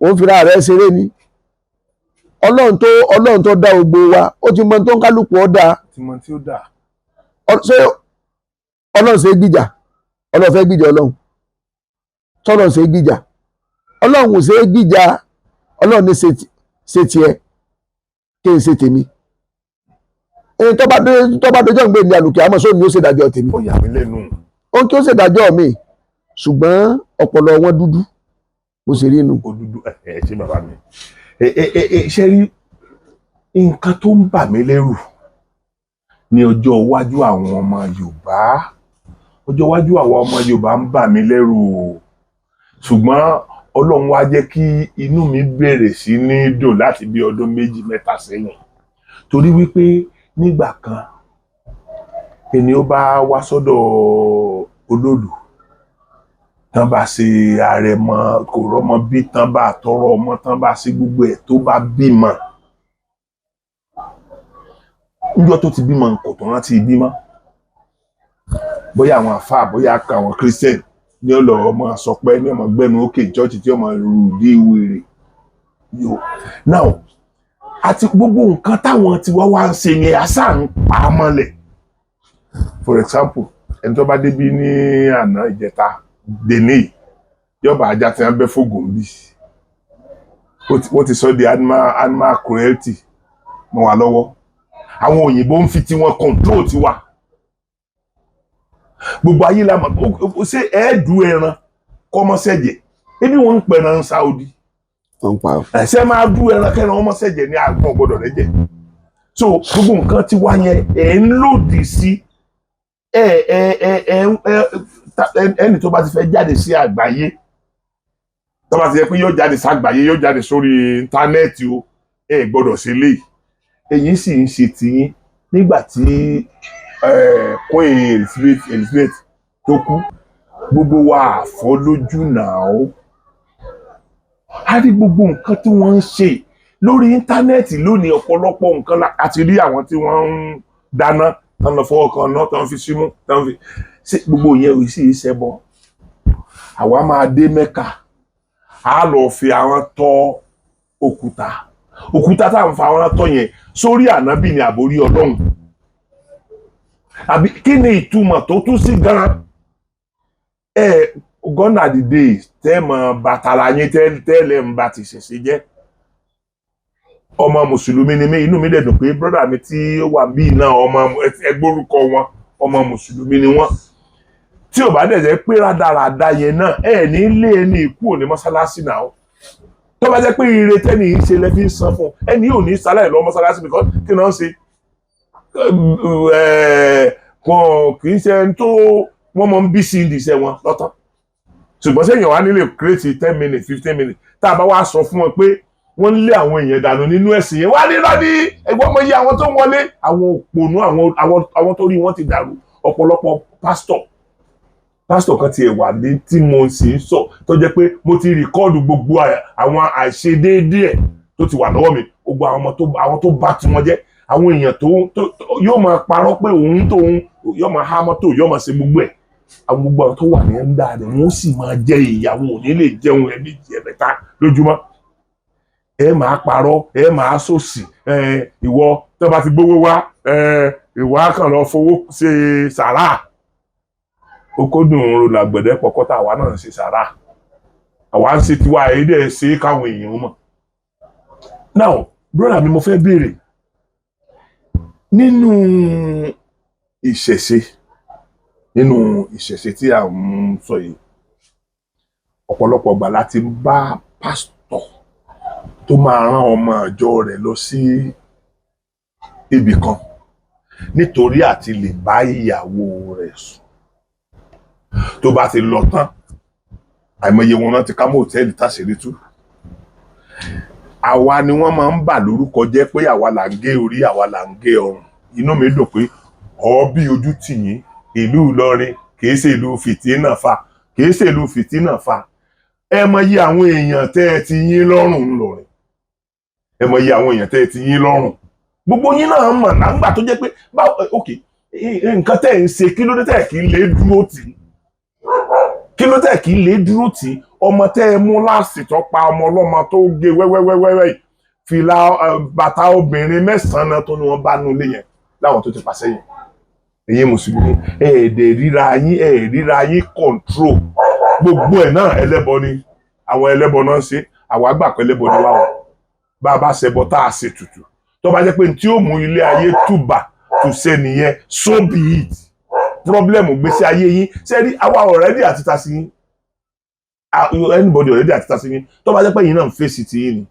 òun fira rẹ̀ ṣeré ni. Ọlọ́run tó dá gbogbo wa, ó ti mọ tó ń kálukú ọ̀ dáa. Tí mo tí ó dà. Ṣé Ọlọ́run ṣe é gbìjà? Ọlọ́run fẹ́ gbìjà? Ọlọ́run tọ́lọ́run ṣe é gbìjà? Ọlọ́run ò ṣe é gbìjà. Ọlọ́run ní ṣe tiẹ̀ kí n ṣe tèmi. Ẹni tó bá dojọ́ ń gbé ní àlùkò àmọ́ sóun ni ó ṣèdájọ́ tèmi. Ó yà mí lẹ́nu. Ó kí ó ṣèdájọ́ mi, ṣùgbọ́n ọpọlọ wọn dúdú bó ṣe rí inú. Òdúdú. Ẹ ṣe bàbá mi. Ẹ ẹ ẹ ẹ ṣe rí nǹkan tó ń bà mí lẹ́rù ní ọjọ́ iwájú àwọn ọmọ Yorùbá. Ọjọ́ iwájú àwọn ọmọ Yorùbá ń bà mí lẹ́rù o, ṣùgbọ́n Ọlọ́run wá jẹ́ kí inú mi bẹ̀rẹ̀ sí ní dùn láti bí ọdún 2, 3 sẹ́yìn, torí wípé nígbà kan, ẹni ó bá wá sọ́dọ̀ olóòlù tán, bá ṣe àrẹ̀mọ, kò rọ́mọ bí tán, bá tọrọ ọmọ tán, bá ṣe gbogbo ẹ̀, tó bá bímọ, níjọ́ tó ti bímọ, kò tó rántí bímọ. Bóyá àwọn àfáà, bóyá àwọn Christian ní ọlọ ọmọ sọ pé ní ọmọ gbẹnu òkè church tí ọmọ rù dé wèrè yo now àti gbogbo nǹkan táwọn tiwa wá ń ṣe yẹn, àṣà ń pa á mọ́lẹ̀. For example, ẹni tó bá débí ní àná, ìjẹta, dèní, yọba ajá tí wọn bẹ fógùn bí, wọ́n ti sọ di animal cruelty mọ́ wa lọ́wọ́. Àwọn òyìnbó ń fi tiwọn control tiwa. Gbogbo ayé la mọ̀. Ṣé ẹ̀ẹ́dù ẹran kọ́mọ́sẹ̀jẹ̀ ebi wọ́n ń pẹran Saudi? Wọ́n ń pa. Ẹsẹ máa dú ẹran kẹran ọmọ sẹjẹ ní àgbọn gbọ́dọ̀ rẹ jẹ. So gbogbo nǹkan tí wá yẹn, ẹ ń lòdì sí ẹ ẹ ẹ ẹ ẹ ẹni tó bá ti fẹ́ jáde sí àgbáyé, tó bá ti yẹ pé yóò jáde sí àgbáyé, yóò jáde sórí íńtánẹ́ẹ̀tì o, ẹ gbọ́dọ̀ ṣe léyìí. Ẹ̀yin sì ń ṣe tiyín. Nígbà tí Queen Elizabeth tó kú, gbogbo wa àfọ́ lójú náà ó a rí gbogbo nǹkan tí wọ́n ń ṣe lórí íńtánẹ́ẹ̀tì lónìí. Ọ̀pọ̀lọpọ̀ nǹkan a ti rí àwọn tí wọ́n ń dáná tán, lọ fọwọ́ kan náà tán, fi símú tán, fi ṣé gbogbo yẹn ò sì ṣẹbọ. Àwa máa dé Mẹ́kà, á lọ fi àwọn tọ́ òkúta. Òkúta tá à ń fa àwọn tọ́ yẹn sórí ànábì ní àbórí Ọlọ́run, àbí kí ni ìtumọ̀ tó tún sí gan-an? Ẹ gone are the days tẹ́ mọ bàtàrà yín tẹ́lẹ̀ ń bá ti ṣẹ̀ṣẹ̀ jẹ́. Ọmọ mùsùlùmí ni mí. Inú mi dẹ̀ dùn pé brother mi tí ó wà bíi náà, ọmọ ẹgbórúkọ wọn, ọmọ mùsùlùmí ni wọ́n. Tí ò bá dẹ̀ jẹ́ pé rádaràda yẹn náà, ẹ̀ ní lé ẹni kúrò ní mọ́sálásí náà. Tó bá jẹ́ pé ire tẹ́ni yìí ṣe lẹ́ fi ń san fún ẹni, yóò ní sálẹ̀ lọ mọ́sálásí, because kí náà ṣe kò kì í ṣe ẹni tó wọ́n mọ̀ ń bí sí ìdí iṣẹ́ wọn lọ́tọ̀. Ṣùgbọ́n sẹ́yìn wá nílé create 10 minutes, 15 minutes, tá a bá wá sọ fún wọn pé wọ́n ń lé àwọn èèyàn dànù nínú ẹ̀sìn yẹn, wá ní lọ́dí ẹgbọ́n mọ iye àwọn tó ń wọlé, àwọn òpònú, àwọn tó rí wọn ti dàrú. Ọ̀pọ̀lọpọ̀ pásítọ̀ kan tiẹ̀ wà ní tí mo sì ń sọ, tó jẹ́ pé mo ti record gbogbo àwọn àìṣedéédé ẹ̀ tó ti wà lọ́wọ́ mi, gbogbo àwọn ọmọ tó àwọn tó bá tiwọn jẹ́, àwọn èèyàn tó yóò máa parọ́ pé òun tóun yóò máa há mọ́tò, yóò máa ṣe gbogbo ẹ̀. Àwọn gbogbo àwọn tó wà ní ẹ̀ńdà rẹ̀, wọ́n sì máa jẹ ìyàwó, ò ní lè jẹun ẹ̀mejì ẹ̀mẹ́ta lójúmọ́. Ẹ máa parọ́, ẹ máa sòsì. Ẹ ìwọ tó bá ti gbówó wá, ẹ ìwọ á kàn lọ fowó ṣe sàrà. Okódùn ro làgbẹ̀dẹ pọ̀kọ́tà. Àwa náà ń ṣe sàrà, àwa ń ṣe tiwa, èyí dẹ̀ ṣe é káwọn èèyàn mọ̀. Now, brother mi, mo fẹ́ béèrè nínú ìṣẹ̀ṣe, nínú ìṣẹ̀ṣe tí à ń sọ yìí, ọ̀pọ̀lọpọ̀ ìgbà láti bá pásítọ̀ tó máa rán ọmọ ìjọ rẹ̀ lọ sí ibì kan nítorí àti lè bá ìyàwó rẹ̀ sùn. Tó bá ti lọ tán, àìmọye wọn náà ti ká mọ́ hòtẹ́ẹ̀lì táṣìírí tú. Àwa ni wọ́n máa ń bà lórúkọ jẹ́ pé àwa là ń gé orí, àwa là ń gé ọrùn. Inú mi dùn pé ọ bí ojú tì yín. Ìlú Ìlọrin kìí ṣe ìlú fìtínà fa, kìí ṣe ìlú fìtínà fa. Ẹ mọyì àwọn èèyàn tẹ́ ẹ ti yín lọ́rùn ńlọrin, ẹ mọyì àwọn èèyàn tẹ́ ẹ ti yín lọ́rùn. Gbogbo yín náà mọ̀ láǹgbà tó jẹ́ pé báwo. Ok, nǹkan tẹ́ ẹ̀ ń ṣe, kí ló dé tẹ́ ẹ̀ kí lè dúró tì í? Kí ló tẹ́ ẹ̀ kí lè dúró tì í? Ọmọ tẹ́ ẹ mú láàsì tó pa ọmọ ọlọ́mọ, tó gé wẹ́wẹ́wẹ́wẹ́ yìí, fìlà bàtà obìnrin mẹ́sàn-án náà tó ní wọ́n bá nulẹ̀ yẹn láwọn tó ti pàṣẹ yẹn. Ẹ̀yin mùsùlùmí, ẹ̀ẹ́dẹ̀ ríra yín, ẹ̀ẹ́ ríra yín control. Gbogbo ẹ̀ náà, ẹlẹ́bọ ni àwọn ẹlẹ́bọ náà ń ṣe. Àwa gbà pé ẹlẹ́bọ ni wá wọn. Bá a bá ṣẹbọ tá a ṣe tutù, tó bá jẹ́ pé tí ó mú ilé ayé tùbà tùṣe nìyẹn, so be it. Problem gbèsè ayé yín ṣé rí àwa already àti ta sí yín. Anybody already àti ta sí yín. Tó bá jẹ́ pé yín náà ń fèsì ti yín ni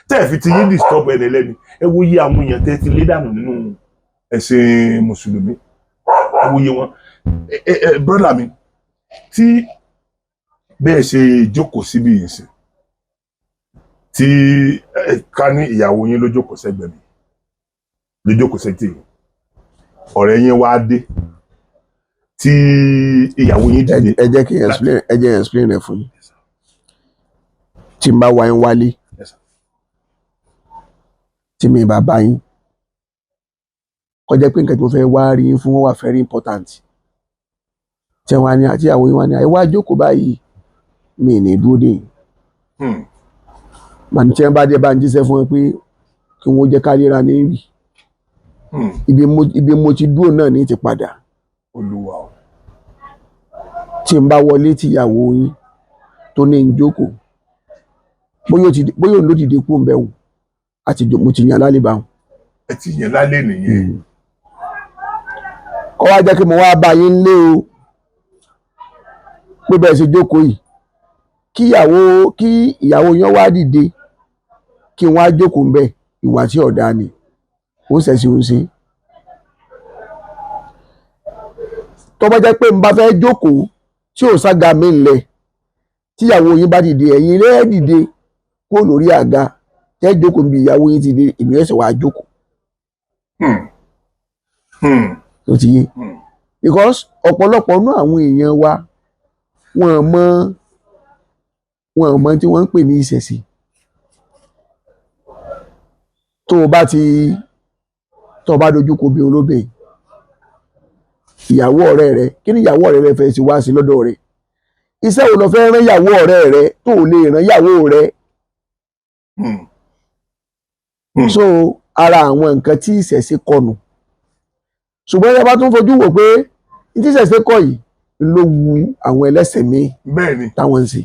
tẹ́ ẹ̀ fi ti yín disturb ẹni lẹ́ni, ẹ wo iye àwọn èèyàn tẹ́ ti lé dànù nínú ẹ̀sìn mùsùlùmí, ẹ wo iye wọn. Ẹ ẹ brother mi, tí bẹ́ẹ̀ ṣe jókòó síbi yìí sí, tí ká ní ìyàwó yín ló jókòó sẹ́gbẹ̀ẹ́ mi, ló jókòó sẹ́tì yìí, ọ̀rẹ́ yín wá dé, tí ìyàwó yín dìde. Ẹ jẹ́ kí n explain, ẹ jẹ́ n explain ẹ̀ fún yín. Tí n bá wá yín wálé, Yes, sir. tí mi bá bá yín, kó jẹ́ pé nǹkan tí mo fẹ́ wá rí yín fún wọn wà very important, tí wọ́n á ní àti ìyàwó yín wá ní àyè wá jókòó báyìí, mi ì ní dúró dè yín. Màá ní tí wọ́n bá dé, bá ń jíṣẹ́ fún wọn pé kí wọ́n jẹ́ ká ríra níbí. Ibi mo ti dúró náà ní ti padà. Olúwa o. Tí n bá wọlé tí ìyàwó yín tó ní ń jókòó, bóyá òun ló dìde kú ń bẹ̀ wò àti mo ti yàn lálẹ́ bá wọn. Ẹ ti yẹn lálẹ́ nìyẹn. Kọ́ wá jẹ́ kí mo wá bá yín lé o, pé bẹ́ẹ̀ ṣe jókòó yìí, kí ìyàwó yẹn wá dìde kí wọ́n á jókòó ń bẹ̀, ìwà tí ọ̀dà ni ó ń ṣẹ̀ṣẹ̀ ń ṣe. Tó bá jẹ́ pé n bá fẹ́ jókòó tí ò sága mi ńlẹ̀, tíyàwó yín bá dìde, ẹ̀yin rẹ̀ dìde kúrò lórí àga tẹ́ jókòó níbi ìyàwó yín ti dé, èmi ẹ̀sẹ̀ wàá jókòó. Tó ti yé? Because ọ̀pọ̀lọpọ̀ nú àwọn èèyàn wa, wọn mọ tí wọ́n ń pè ní ìṣẹ̀ṣe. Tó o bá dojú kọ bí olóbìn ìyàwó ọ̀rẹ́ rẹ, kí ni ìyàwó ọ̀rẹ́ rẹ fẹ́ sí wá sí lọ́dọ̀ rẹ̀? Iṣẹ́ wo lọ fẹ́ rán ìyàwó ọ̀rẹ́ rẹ tó o lè rán ìyàwó rẹ? So ara àwọn nǹkan tí ìṣẹ̀ṣe kọnù. Ṣùgbọ́n ẹ bá tún fojú wò pé ní tí ìṣẹ̀ṣe kọ yìí ló wu àwọn ẹlẹ́sìn míì táwọn ń ṣe.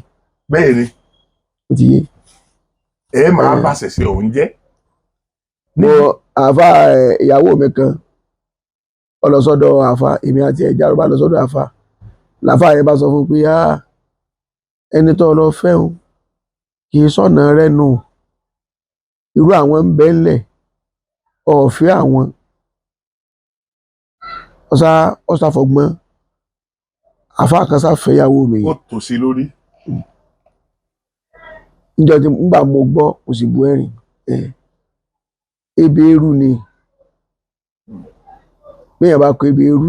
Ó ti yé? Ẹ máa bá ṣẹ̀ṣẹ̀ òun jẹ́. Mo àfa ìyàwó mi kan ó lọ sọ́dọ̀ àfa, èmi àti ẹja ló bá lọ sọ́dọ̀ àfa. Làfa yẹn bá sọ fún pé, "Ah, ẹni tó lọ fẹ́ o kì í sọ̀nà rẹ nù, irú àwọn ń bẹ ńlẹ̀, ọ̀fẹ́ àwọn." Ọ̀sá fọgbọ́n àfa kan sá fẹ́yàwó mi. Ó tò sí lórí. Níjọ́ tí ngbà mo gbọ́, mo sì bu ẹ̀rín. Ẹ̀ ebi eru ni bẹ́ẹ̀ bá kọ ebi eru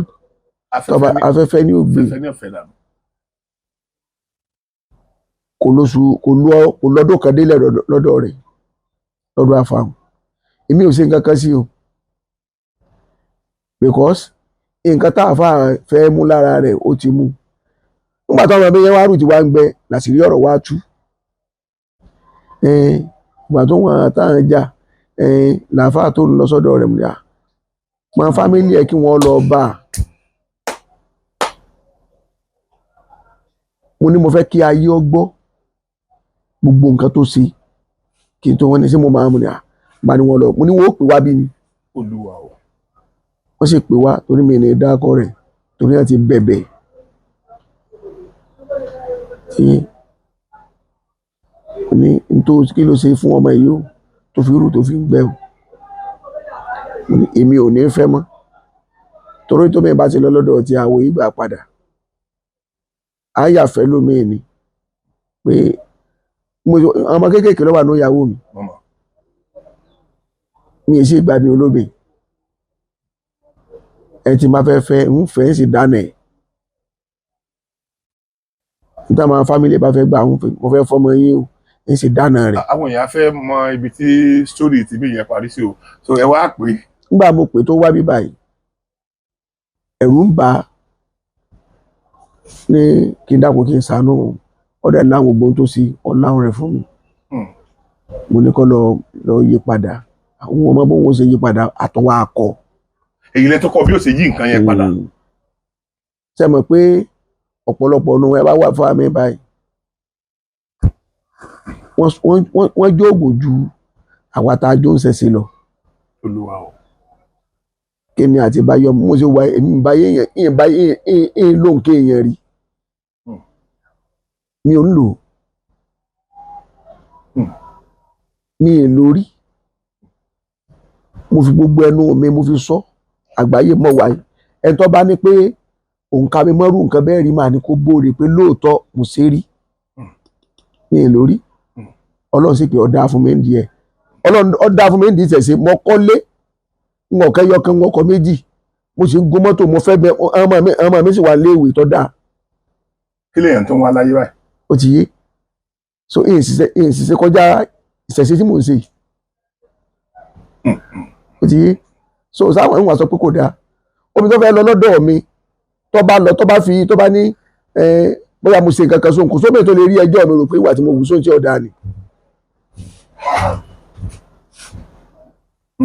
tọba Afẹ́fẹ́ ní afẹ́fẹ́ ní ògbé. Afẹ́fẹ́ ní ọ̀fẹ́ dànù. Kò lóṣù, kò lọ, kò lọ́dún kan délẹ̀ lọ́dọ̀ rẹ̀, lọ́dọ̀ àfàhùn. Èmi ò ṣe nǹkan kan sí o, because nǹkan tá àfa fẹ́ mú lára rẹ̀, ó ti mú. Nígbà táwọn ọmọ yẹn wá rù tí wá ń gbẹ, làṣírí ọ̀rọ̀ wá tú. Ìgbà tó wọn táwọn jà, làáfà tó ń lọ sọ́dọ̀ rẹ̀, mú ní à mọ family ẹ̀ kí wọ́n lọ bá a. Mo ní mo fẹ́ kí ayé ọ gbọ́ gbogbo nǹkan tó ṣe kí n tó. Wọ́n ní sí mo máa mú ní à bá ní wọ́n lọ. Mo ní wọ́n ó pè wá bí ni. Olúwa o. Wọ́n sì pè wá, torí mi ní dákọ̀ rẹ̀, torí wọ́n ti bẹ̀bẹ̀ tí ní n tó kí ló ṣe fún ọmọ yìí o tó fi rú tó fi ń gbẹ o. Mo ní èmi ò ní fẹ́ mọ́, torí tó mi bá ti lọ lọ́dọ̀ ti àwọ̀ ìgbà padà àyàfẹ́ lómi ni pé mo ọmọ kéékèèké ló wà ní ìyàwó mi. Mọ̀mọ́. Mi ì sì gbà mí olóbì ẹ tí máa fẹ́ fẹ́ ń fẹ́ ń sì dáná ẹ̀ níta máa family bá fẹ́ gbà ń fẹ́, mo fẹ́ fọmọ yín o, ń sì dáná rẹ̀. Àwọn èèyàn fẹ́ mọ ibi tí story tìbí yẹn parí sí o, so ẹ wá pè é. Nígbà mo pè tó wá bí báyìí, ẹ̀rù ń bà á ní kí n dákun, kí n ṣàánú òun. Ọ̀dẹ̀ láwọn gbogbo tó ṣe ọ̀làwọn rẹ̀ fún mi. Mo ní kó lọ lọ yí padà, àwọn ọmọ bóun ó ṣe yí padà àtọwọ́ akọ. Èyí lẹ tó kọ bí ó ṣe yí nǹkan yẹn padà. Ṣe mọ̀ pé ọ̀pọ̀lọpọ̀ ọ̀nà ẹ bá wà fún àmì báyìí, wọ́n jóògùn ju àwa tá a jó ń ṣẹ̀ṣẹ̀ lọ. Olúwa o. Kí ni àti báyọ̀ mo ṣe wà, èmi ń bá yéèyàn ń bá yéèyàn ń lò ń kéèyàn rí. Mi ò ń lò. Mi ì lórí, mo fi gbogbo ẹnu mi mo fi sọ àgbáyé mọ̀ wáyé. Ẹni tó bá ní pé òǹkà mi mọ́rú nǹkan bẹ́ẹ̀ rí, màá ní kó bóore pé lóòótọ́ mo ṣe rí. Mi ì lórí. Ọlọ́run sì pé ó dáa fún mi ń di ẹ̀, Ọlọ́run ó dáa fún mi ń di ìṣẹ̀ṣe. Mo kọ́lé, n ò kẹ́yọ kan, n ò kọ́ méjì, mo sì ń gun mọ́tò, mo fẹ́ bẹ ọmọ mi sì wà léèwé tó dáa. Kí lèèyàn tó ń wá láyé báyìí? Ó ti yé. So ìyìn ṣiṣẹ́ kọjá ìṣẹ̀ṣe tí mò ń ṣe yìí. Ó ti yé. So sáwọn ìwọ̀n sọ pé kò dáa, omi tó fẹ́ lọ lọ́dọ̀ mi, tó bá lọ, tó bá fi, tó bá ní bóyá mo ṣe nǹkan kan sóhun, kò sómi tó lè rí ẹjọ́ mi rò pé ìwà tí mo wù sóhun tí ọ̀dà ni.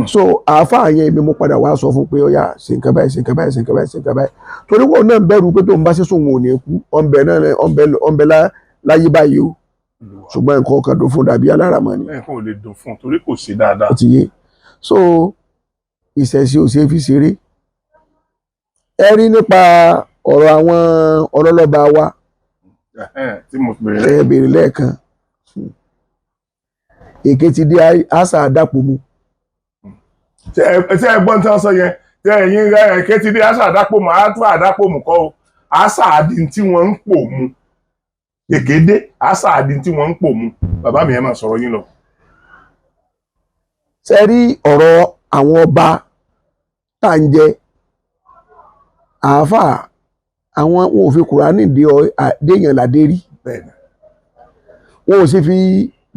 So àáfàá yẹn, èmi mo padà wá sọ fún pé ó yá, ṣe nǹkan báyìí, ṣe nǹkan báyìí, ṣe nǹkan báyìí, ṣe nǹkan báyìí, torí wọn náà ń bẹ̀rù pé tó ń bá ṣe sóhun ò ní kú. Ọ̀nbẹ náà ọ̀nbẹ láyé báyìí o, ṣùgbọ́n nǹkan kan tó fún dàbí aláràmọ́ ni. Nǹkan ò lè dùn fún un torí kò ṣe dáadáa. Ó ti yé. So ìṣẹ̀ṣe ò ṣeé fi ṣeré. Ẹ rí nípa ọ̀rọ̀ àwọn ọlọ́lọ́ba wa. Ẹhẹ́n, tí mo bèrè. Ẹ béèrè lẹ́ẹ̀kan. Èké ti dé, àṣà àdàpọ̀ mu. Ṣé ẹ gbọ́n tí wọ́n sọ yẹn? Ṣé ẹ̀yin rẹ̀ èké ti dé àṣà àdápò mọ́ àtú àdápò mù kọ́ o, àṣà àdín tí wọ́n ń pò mu. Èké dé, àṣà àdín tí wọ́n ń pò mu. Bàbá mi, ẹ máa sọ̀rọ̀ yín lọ. Ṣe rí ọ̀rọ̀ àwọn ọba tá à ń jẹ, àáfàá àwọn, wọn ò fi Kùránì dé ọ déèyàn ládé rí. Bẹ́ẹ̀ni. Wọn ò sì fi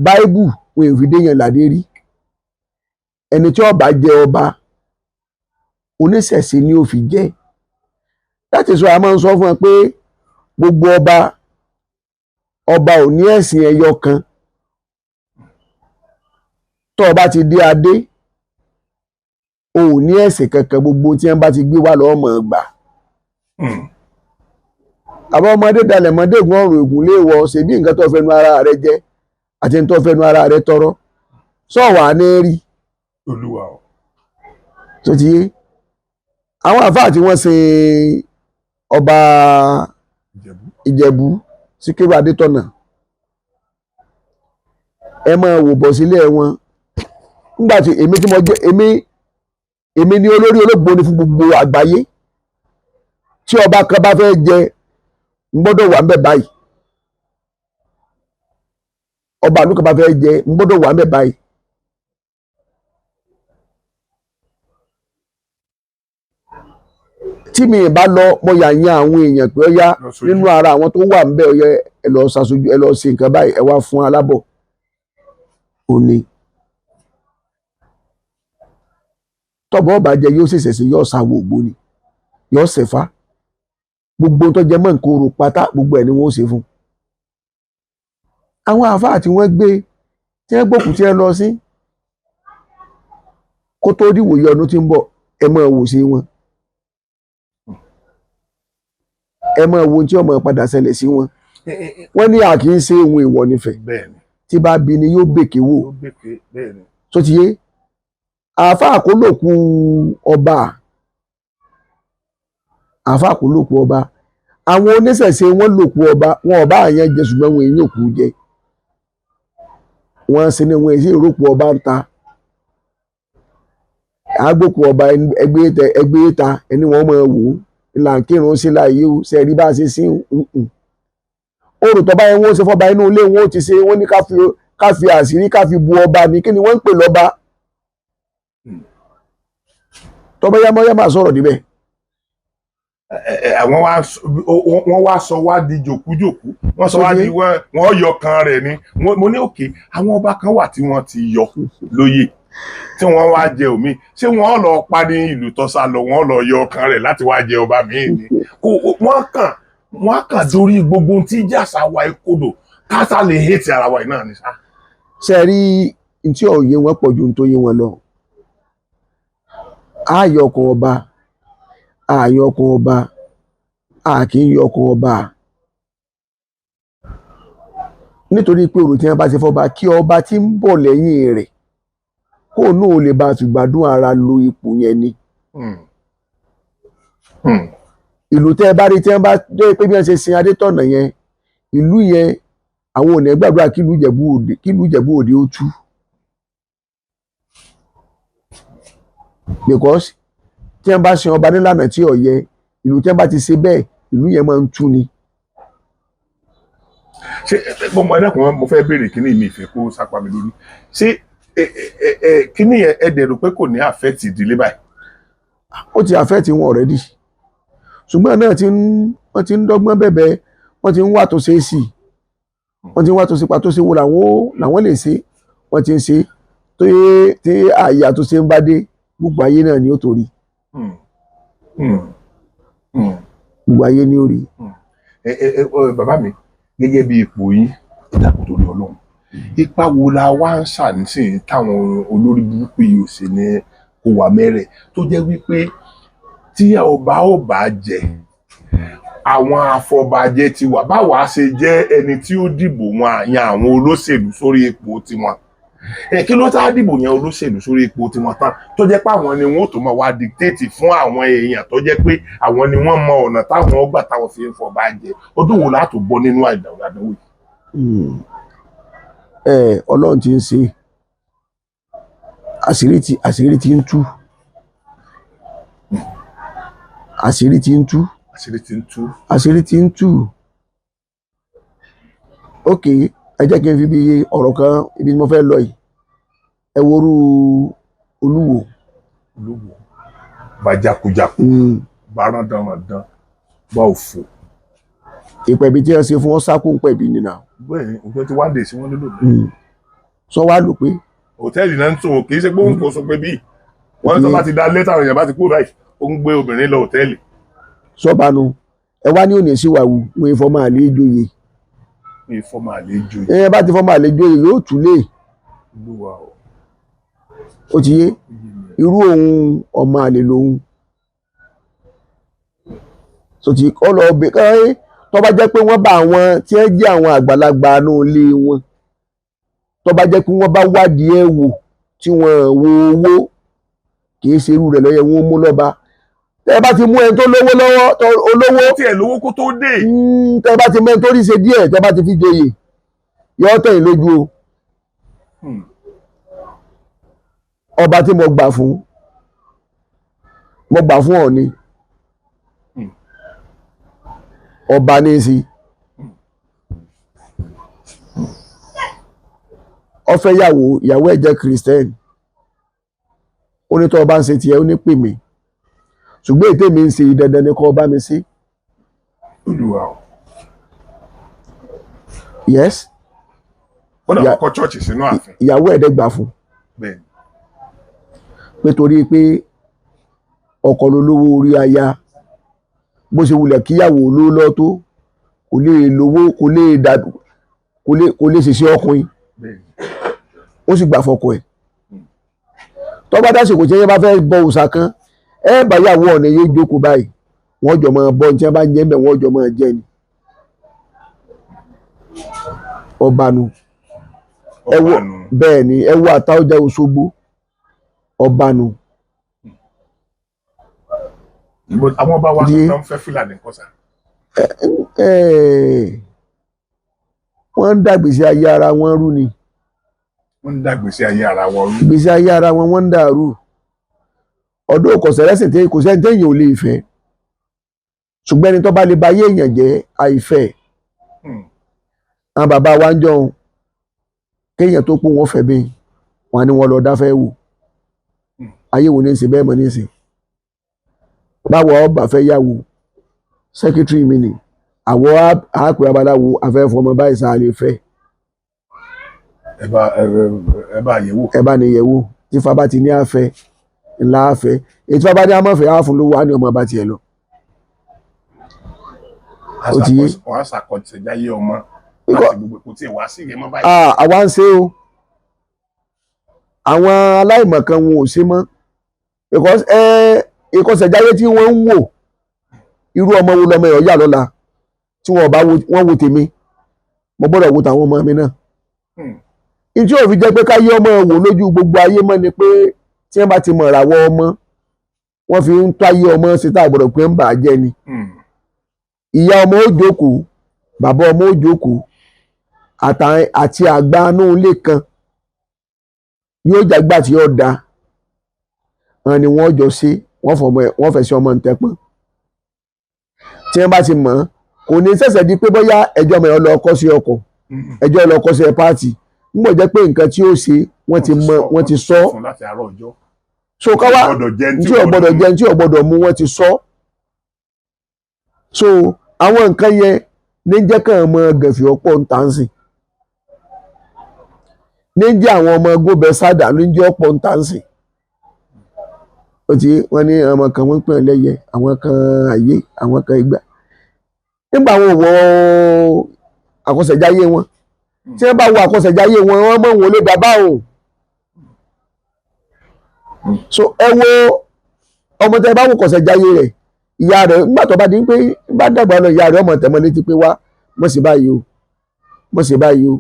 Báíbù, wọn ò fi déèyàn ládé rí. Ẹni tí ó bá jẹ ọba, oníṣẹ̀ṣe ni ó fi jẹ. Láti sọ, a máa ń sọ fún ẹ pé gbogbo ọba, ọba ò ní ẹ̀sìn ẹyọ kan. Tó o bá ti dé adé, o ò ní ẹ̀sìn kankan. Gbogbo tí wọ́n bá ti gbé wá lọ́ọ́ mọ̀ ọ́ gbà. Àbá ọmọdé dalẹ̀ mọ́dé ègún ọ̀rùn ègún léèwọ̀ ṣèbí nǹkan tó fẹnu ara rẹ jẹ àti tó fẹnu ara rẹ tọrọ sọ̀wà ní rí. Olúwa o. Tó ti yé àwọn àfáà tí wọ́n sin ọba Ìjẹ̀bú. Ìjẹ̀bú Síkírù Adétọ̀nà, ẹ máa wò bọ̀ sílé wọn nígbà tí èmi tí mo jẹ́ èmi ni olórí olóògbóni fún gbogbo àgbáyé. Tí ọba kan bá fẹ́ jẹ, n gbọ́dọ̀ wà ńbẹ̀ báyìí. Ọba àlù kan bá fẹ́ jẹ, n gbọ́dọ̀ wà ńbẹ̀ báyìí. Tí mi ì bá lọ, mo yà yan àwọn èèyàn pé ó yá Lọ sójú. nínú ara àwọn tó wà ńbẹ̀, ó yẹ ẹ lọ ṣàṣojú, ẹ lọ ṣe nǹkan báyìí, ẹ wá fún alábọ̀ òní. Tọ́bọ̀ ọba jẹ yóò ṣẹ̀ṣẹ̀ sí, yóò ṣàwò ògbóni, yóò ṣẹ̀fá, gbogbo tó jẹ mọ́ nǹkan orò pátá, gbogbo ẹ̀ ni wọ́n ó ṣe fún un. Àwọn àáfàá tí wọ́n gbé, tí wọ́n gbòkú, tí wọ́n lọ sí, kó tó dìwòye ọdún tí ń bọ̀, ẹ máa wò sí wọn, ẹ máa wo ohun tí ó máa padà ṣẹlẹ̀ sí wọn. Wọ́n ní a kì í ṣe ohun ìwọ̀ nífẹ̀ẹ́, tí bá bí ni yóò bèké wò. Ó gbèké, bẹ́ẹ̀ ni. Tó ti yé àáfàá kó lòkù ọba, àáfàá kó lòkù ọba, àwọn oníṣẹ̀ṣe wọ́n lòkù ọba wọn, ọba àyàn jẹ, ṣùgbọ́n wọn èyí òkú jẹ wọn sì ni wọn èyí ìrókù ọba ń ta àgbòkù ọba ẹgbẹ́ ta ẹni wọn máa wò ó ńlá kírun sí láàyè ó ṣe rí bá a ṣe sí nǹkan olùtọ́ba yẹn wọ́n ṣe fọ́ba inú ilé wọn ó ti ṣe wọ́n ní ká fi àṣírí ká fi bu ọba ní kí ni wọ́n ń pè lọ́ba. Tọ́ba yámọ́yá máa sọ̀rọ̀ níbẹ̀. Àwọn wá wọ́n wá sọ wá di jòkújòkú, wọ́n sọ wá di wọ́n yọ kan rẹ̀ ni. Mo ní òkè àwọn ọba kan wà tí wọ́n ti yọ lóyè tí wọ́n wá jẹ omi, ṣé wọ́n lọ pa ní ìlú tọ́sà lọ, wọ́n lọ yọ kan rẹ̀ láti wá jẹ ọba míì ni? Kò wọ́n kàn dórí gbogbo ohun tí jàsà wa ìkodò kásá lè hẹ́tì ara wa náà ni sá. Ṣe rí n tí òye wọn pọ̀ ju n tó yé wọn lọ. Ààyò ọkàn ọba, ààyò ọkàn ọba, a kì í yọ ọkàn ọba, nítorí pé òrò tí wọn bá ṣe fọba, kí ọba tí ń bọ̀ lẹ́yìn rẹ̀ kó náà lè bá fìgbádùn ara lo ipò yẹn ni. Ìlú tẹ́ ẹ bá rí tí wọ́n bá dé pé bí wọ́n ṣe sin Adétọ̀nà yẹn, ìlú yẹn àwọn ò ní gbàdúrà kí ìlú Ìjẹ̀bú Òde ó tú, because tí wọ́n bá sin ọba nílànà tí ò yẹ, ìlú tí wọ́n bá ti ṣe bẹ́ẹ̀, ìlú yẹn máa ń tú ni. Ṣé mo mọ ẹlẹ́kùn, mo fẹ́ béèrè kíní mi, ìfẹ́ kó sápá mi lórí. Ṣé kíní yẹn, ẹ dẹ̀ rò pé kò ní affect ìdílé báyìí? Ó ti affect wọn already, ṣùgbọ́n náà ti ń wọ́n ti ń dọ́gbọ́n bẹ̀bẹ̀, wọ́n ti ń wà tó ṣe é sí, wọ́n ti ń wà tó ṣe pa tó ṣe wo làwọn lè ṣe, wọ́n ti ń ṣe tó yẹ tí ààyè àtúnṣe ń bá dé, gbogbo ayé náà ni ó torí. Gbogbo ayé ni ó rí. Ẹ ẹ ẹ bàbá mi, gẹ́gẹ́ bí ipò yín, ìdàpọ̀ torí Ọlọ́run, ipa wo la wá ń ṣàníṣìn táwọn olórí burúkú yìí ò ṣe ní kó wà mẹ́rẹ̀, tó jẹ́ wípé tí ọba ò bá jẹ, àwọn afọbajẹ ti wà, báwa ṣe jẹ́ ẹni tí ó dìbò wọn àyàn àwọn olóṣèlú sórí ipò tiwọn? Ẹ kí ló tá a dìbò yan olóṣèlú sórí ipò tiwọn tán, tó jẹ́ pé àwọn ni wọ́n ó tó máa wá dictate fún àwọn èèyàn, tó jẹ́ pé àwọn ni wọ́n mọ ọ̀nà táwọn gbà táwọn fi ń fọba jẹ? Ọdún wo láti bọ́ nínú àdánwò yìí? Ẹ Ọlọ́run ti ń ṣe, àṣírí ti ń tú, àṣírí ti ń tú. Àṣírí ti ń tú. Àṣírí ti ń tú. Ok, ẹ jẹ́ kí n fi bí ọ̀rọ̀ kan ibi tí mo fẹ́ lọ yìí. Ẹ worú Olúwo. Olúwo bá jákujáku, bá rán dandan, bá òfò. Ìpẹ̀bí tí wọ́n ṣe fún wọn sákò ń pẹ̀bí nínú. Bẹ́ẹ̀ ni, 21 days wọ́n nílò bẹ́ẹ̀. Sọ wá lò pé Hòtẹ́ẹ̀lì náà ń tún o, kì í ṣe pé òun kò sọ pé bíi wọ́n ní tó bá ti da lẹ́tà àwọn èèyàn bá ti kú báyìí, ó ń gbé obìnrin lọ hòtẹ́ẹ̀lì. Sọ́banu ẹ wá ní òní síwáwù wọn ìfọmọ àlè joyè. Ní ìfọ́mọ àlejò. Ẹ bá ti fọmọ àlè joyè, yóò túlé. Olúwa o. Ó ti yé irú òun, ọmọ àlè lòun so ti kọ́ lọ bẹ ẹ́. Tó bá jẹ́ pé wọ́n bá àwọn tí ẹ jẹ́ àwọn àgbàlagbà inú ilé wọn, tó bá jẹ́ pé wọ́n bá wádìí ẹ̀ wò, tí wọ́n wo owó Kì í ṣe irú rẹ̀ lọ́yẹ̀ wọn mú lọ́ba. Tẹ́ ẹ bá ti mú ẹni tó lówó lọ́wọ́, tó olówó, Tí ẹ̀ lówó kó tó dé. Tẹ́ ẹ bá ti mú ẹni tó rí ṣe díẹ̀, tẹ́ ẹ bá ti fi joyè, yọ tẹ̀yìn lójú o. Ọba tí mo gbà fún, mo gbà fún Ọọ̀ni. Ọba ní í sí. Ó fẹ́ yàwó, ìyàwó ẹ̀ jẹ́ Christian. Ó ní tó ọba ń ṣe tiẹ̀, ó ní pè mí, ṣùgbọ́n ètè mi ń ṣe, dandan ni kó ọba mi sí. Olúwa o. Yes. Ó dà, kọ́ church sínú ààfin. Ìyàwó ẹ̀ dẹ̀ gbà fún Bẹ́ẹ̀. Pé torí pé ọkọ ló lówó orí aya, bó ṣe wulẹ̀ kíyàwó ló lọ́ tó, kò lè lówó, kò lè dà, kò lè ṣèṣe ọkùnrin. Bẹ́ẹ̀. Ó sì gbà fọkọ ẹ̀. Tó bá dásìkò tí ẹ bá fẹ́ bọ òòṣà kan, ẹ bá yàwó ọ̀nà yóò jókòó báyìí, wọ́n jọ máa bọ́ ní tí wọ́n bá ń jẹ́ mbẹ̀, wọ́n jọ máa jẹ́ ni. Ọba nu. Ẹ wo Ọba nu. Bẹ́ẹ̀ ni. Ẹ wo Àtaọ́jà Òṣogbo, ọba nu. Àwọn ọba wa Di- tó ń fẹ́ Fúlàní kọ́ sà? Wọ́n ń dàgbèsè ayé ara wọn rú ni. Wọ́n ń dàgbèsè ayé ara wọn rú. Ìgbésí ayé ara wọn, wọ́n ń dàrú. Ọdún kò sẹ́lẹ̀sìn tí kò sẹ́ni téèyàn ò lè fẹ́, ṣùgbọ́n ẹni tó bá lè ba ayé èèyàn jẹ́, àìfẹ́. Àwọn bàbá wa ń jọun, kéèyàn tó kú, wọn fẹ́ bí wọn ni wọn lọ dáfẹ́ wò. Ayé wo ní í ṣe bẹ́ẹ̀ mọ́ ní í ṣe? Báwo ọba fẹ́ yàwó, secretary mi ni àwọ̀ àápè abaláwo afẹ́fọ́ ọmọ báyìí sáà lè fẹ́. Ẹ bá yẹ̀ wò. Ẹ bá ní yẹ̀wò. Tí fábá ti ní àfẹ́ ńlá àfẹ́, èyí tí fábá ní àmọ́fẹ́ á fún lówó, á ní ọmọ bá tiẹ̀ lọ. Ó ti yé. Wọ́n á ṣàkọsẹ̀jáyé ọmọ láti gbogbo kò tí ì wá sí ìyẹn mọ́ báyìí. Ah, àwa ń ṣe o. Àwọn aláìmọ̀kan wọn ò ṣe mọ́, because ìkọsẹ̀jáyé tí wọ́n ń wò, irú ọmọ wo lọmọ ẹ̀ ọ̀yà lọ́la, tí wọ́n bá wo, wọ́n wo tèmi, mo gbọ́dọ̀ wo tàwọn ọmọ mi náà. Ìtí òfin jẹ́ pé káyé ọmọ wò lójú gbogbo ayé mọ́ ni pé tí wọ́n bá ti mọ̀ ìràwọ̀ ọmọ, wọ́n fi ń tó ayé ọmọ ṣe tá a gbọ́dọ̀ pé ń bà á jẹ́ ni. Ìyá ọmọ ó jókòó, bàbá ọmọ ó jókòó, àti àgbà inú ilé kan yóò jàgbà tí yóò da wọn ni wọ́n jọ ṣe, wọ́n fọmọ ẹ̀, wọ́n fẹ́ sí ọmọ ntẹ́pọ́n. Tí wọ́n bá ti mọ̀ ọ́n, kò ní ṣẹ̀ṣẹ̀ di pé bóyá ẹjọ́ ọmọ ẹ̀ lọ kọ́ sí ọkọ̀, ẹjọ́ lọ kọ́ sí ẹ páàtì ń bọ̀, jẹ́ pé nǹkan tí ó ṣe, wọ́n ti mọ̀, wọ́n ti sọ. Fún láti àárọ̀ ọjọ́. So káwá Gbọ́dọ̀ jẹ tí ò gbọ́dọ̀ jẹ, tí ò gbọ́dọ̀ mu, wọ́n ti sọ. So àwọn nǹkan yẹn ní jẹ́ kàn ọmọ gẹ̀fì ọ̀pọ̀ ń tà ń sìn, ní jẹ́ àwọn ọmọ góbẹ sádà ní jẹ́ ọ̀pọ̀ ń tà ń sìn. Ó ti wọ́n ní ọmọ kan wọ́n ń pè lẹ́yẹ, àwọn kan ayé, àwọn kan ìgbà nígbà wọn wọ àkọsẹ̀jáyé wọn. Tí wọ́n bá wo àkọsẹ̀jáyé wọn, wọ́n mọ̀ wọn lé bàbá o. So ẹ wo ọmọ tẹ bá wò kọsẹ̀jáyé rẹ̀, ìyá rẹ̀ nígbà tó bá di pé bá dàgbà lọ, ìyá rẹ̀ ọmọ tẹ̀mọ́ létí pé wá, mọ̀ sí báyìí o, mọ̀ sí báyìí o,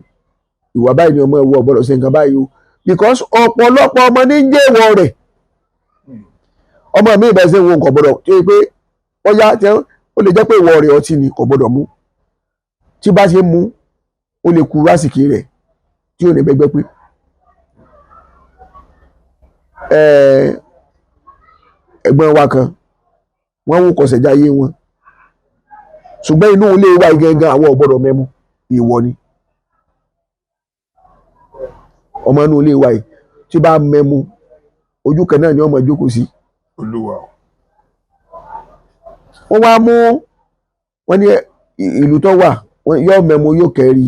ìwà báyìí ni ọmọ ẹ̀wọ̀ ọ̀gbọ́dọ̀ ṣe nǹkan báyìí o, because ọ̀pọ̀lọpọ̀ ọmọ ní ń jẹ́ ìwọ rẹ̀. Ọmọ mi ìbẹ̀ ṣe wo nǹkan gbọ́dọ̀ tó yẹ pé ó yá tẹ́, ó lè jẹ́ pé ìwọ rẹ̀ ọtí ni kò gbọ́dọ̀ mú. Tí bá ṣe mú, ó lè ku rásìkì rẹ̀ tí ò ní bẹ́gbẹ́ pé ẹ̀gbọ́n wa kan, wọ́n wò kọsẹ̀jáyé wọn, ṣùgbọ́n inú ilé wa yìí gangan, àwọn ò gbọ́dọ̀ mẹ́mu, ìwọ ni. Ọmọ inú ilé wa yìí tí bá mẹ́mu, ojú kan náà ni ọmọ jókòó sí. Olúwa o. Wọ́n wá mú wọ́n ní ìlú tó wà, yóò mẹ́mu, yóò kẹ́rì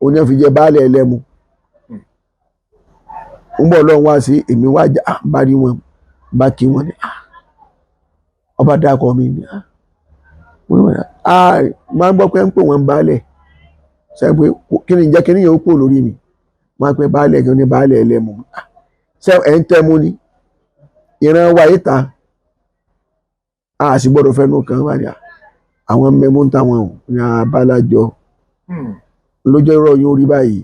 òní fi jẹ baálé ẹlẹ́mu. Ń bọ̀ lọ́wọ́ wá sí èmi wá jà bá rí wọn, bá kí wọn ní ọba dákọ̀ mi ní máa ń gbọ́ pé ń pè wọ́n baálẹ̀ ṣe pé kí ni jẹ́ kí ni yóò kú lórí mi, máa pẹ́ baálẹ̀ kí ni baálé ẹlẹ́mu ṣe ẹ̀ ń tẹ́mu ni ìran wa yìí ta, a sì gbọ́dọ̀ fẹnu kàn wá ní àwọn mẹ́mú ń táwọn ò ní abálájọ lójó irọ́ yóò rí báyìí.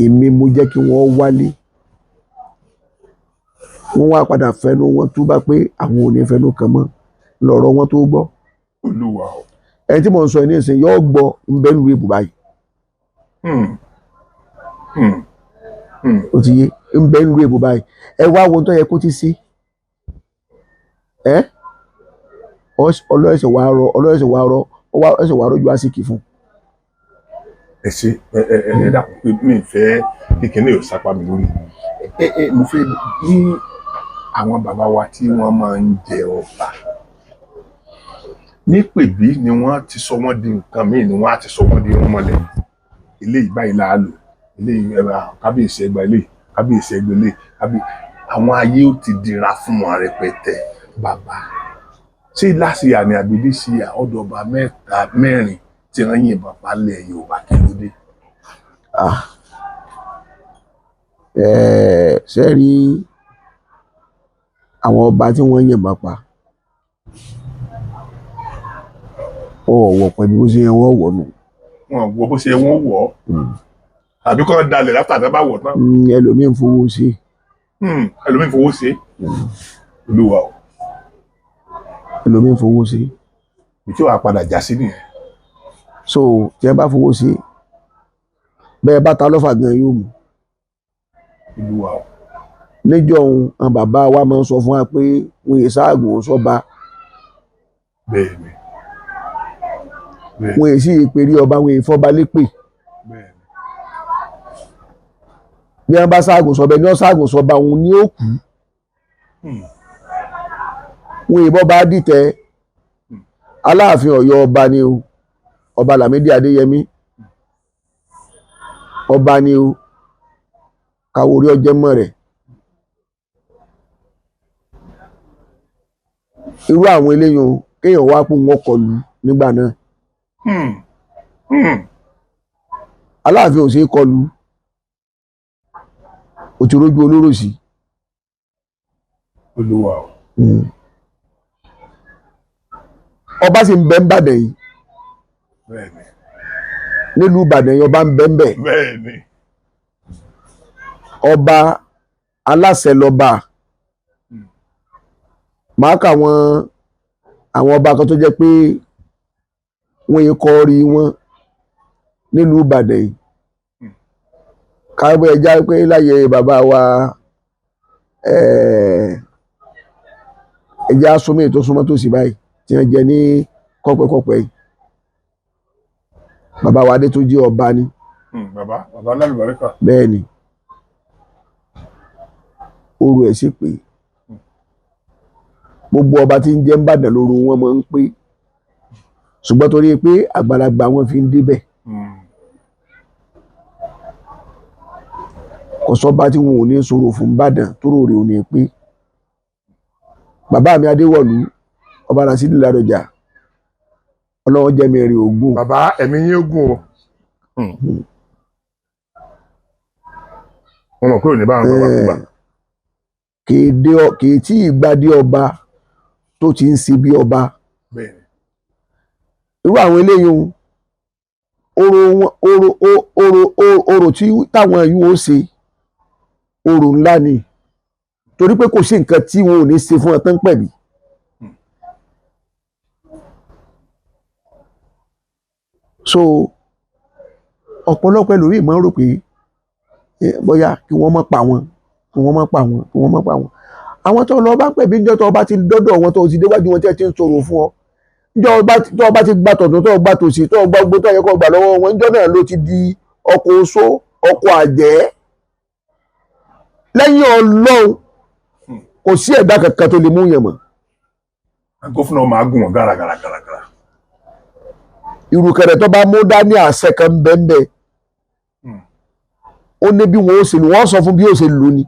Èmi mo jẹ́ kí wọ́n wálé. Wọ́n wá padà fẹnu wọn túbá pé àwọn ò ní fẹnu kàn mọ́, lọ́rọ̀ wọn tó gbọ́. Olúwa o. Ẹni tí mò ń sọ ní ìsìn yóò gbọ́ ń bẹ́ lu ibù báyìí. Ó ti yé, ń bẹ́ lu ibù báyìí. Ẹ wá wo tó yẹ kó ti sí ẹ. Ọlọ́ẹ̀sẹ̀ wàá rọ, ọlọ́ẹ̀sẹ̀ wàá rọ, ọlọ́ẹ̀sẹ̀ wàá rọ́jú àsìkì fún. Ẹ ṣe, ẹ ẹ ẹ dàpọ̀ pé mi ì fẹ́ kíkiní ò sápá mi lórí. Ẹ ẹ mo fẹ́ ní àwọn bàbá wa tí wọ́n máa ń jẹ ọba ní pèbí ni wọ́n ti sọ wọ́n di nǹkan míì, ni wọ́n á ti sọ wọ́n di irúnmọlẹ̀. Eléyìí báyìí là á lò, eléyìí ẹ bá kábíyèsí ẹgbà, eléyìí kábíyèsí ẹgbà, eléyìí kábí àwọn ayé ó ti dira fún wọn rẹpẹtẹ. Bàbá ṣé láṣìyà ni àbí díṣìyà ọ̀dọ̀ ọba mẹ́ta mẹ́rin tí wọ́n yìnbọn palẹ̀ Yorùbá, kí ló dé? Ṣe rí àwọn ọba tí wọ́n yìnbọn pa, wọn ò wọ̀ pẹ̀lú bó ṣe yẹ wọ́n wọ̀ nù. Wọn wọ bó ṣe wọ́n wọ̀ ọ́ àbí kọ́ dalẹ̀ látà tí wọ́n bá wọ̀ tán. Ẹlòmíín fowó sí. Ẹlòmíín fowó sí. Olúwa o. Ẹlòmíín fowó sí. Ìtí wàá padà já sí nìyẹn. So tí ẹ bá fowó sí, bẹ́ẹ̀ bá ta lọ́fà gan yóò mú. Olúwa o. Níjọ́ òun, àwọn bàbá wa máa ń sọ fún wa pé wọ́n yè sáàgùn sọ́ba. Bẹ́ẹ̀ ni. Wọ́n yè sí ìpèrí ọba, wọ́n yè fọ́ba lépè. Bẹ́ẹ̀ ni. Bí wọ́n bá sáàgùn sọ́ba, ẹni wọ́n sáàgùn sọ́ba òun ni ó kú. Wọ́n yè bọ́ bá dìtẹ̀. Aláàfin Ọ̀yọ́ ọba ni o, ọba Lámídì Adéyẹmí ọba ni o, káwọ orí ọjẹ́ mọ́ rẹ̀. Irú àwọn eléyìí o, kéèyàn wá pé wọn kọlù nígbà náà. Aláàfin ò ṣeé kọlù, ó ti rójú olóró sí. Olúwa o. Ọba sì ń bẹ ń bàdàn yìí. Bẹ́ẹ̀ ni. Nílùú Ìbàdàn yìí, ọba ń bẹ ń bẹ. Bẹ́ẹ̀ ni. Ọba aláṣẹ lọba. Màá kà wọn àwọn ọba kan tó jẹ́ pé wọ́n yìí kọ́ rí wọn nílùú Ìbàdàn yìí. Káwé ẹja pé láyé bàbá wa, ẹja súnmọ́ ètò súnmọ́ tó sì báyìí tí wọ́n jẹ ní kọ́pẹ́kọ́pẹ́ yìí, bàbá wa Adétúnjì ọba ni. Bàbá bàbá lálùbáríkà. Bẹ́ẹ̀ ni, oru ẹ̀ sì pé gbogbo ọba tí ń jẹ́ ń bàdàn lóru wọn máa ń pé, ṣùgbọ́n torí pé àgbàlagbà wọn fi ń débẹ̀, kò sọ́ba tí wọn ò ní sọ̀rọ̀ fún Ìbàdàn tó rò rè ò ní pé. Bàbá mi Adéwọ̀lú, ọba Rasidi Ládọjà, Ọlọ́run jẹ́ mi rìn ògùn. Bàbá, ẹ̀mí yín ó gùn o. Wọn mọ̀ pé ò ní bá wọn bàbá kú bá. Kì í tí ì gbadé ọba tó ti ń ṣe bí ọba. Bẹ́ẹ̀ ni. Irú àwọn eléyìí o, orò wọn, orò orò orò tí táwọn yìí ó ṣe orò ńlá ni, torí pé kò sí nǹkan tí wọn ò ní ṣe fún ọ tán pẹ̀lú. So ọ̀pọ̀lọpọ̀ ẹlòmíì máa ń rò pé bóyá kí wọ́n má pa wọn, kí wọ́n má pa wọn, kí wọ́n má pa wọn. Àwọn tó lọ bá ń pẹ̀bí, níjọ́ tó bá ti dọ́dọ̀ wọn, tó ti déwájú wọn tí ẹ ti ń sọ̀rọ̀ fún ọ, níjọ́ tó bá ti gba tọ̀tún, tó gba tòsì, tó gba gbogbo tó yẹ kó gbà lọ́wọ́ wọn, níjọ́ náà ló ti di ọkọ̀ oṣó, ọkọ̀ àjẹ́. Lẹ́yìn Ọlọ́run, kò sí ẹ̀dá kankan tó lè mú yẹn mọ́. Gófúnà máa gùn wọn gàràgàrà gàràgàrà. Ìrùkẹ̀rẹ̀ tó bá mú dání, àṣẹ kan bẹ́ẹ̀, ó ní bí wọn ó ṣe lò, wọ́n sọ fún bí ó ṣe lò ni.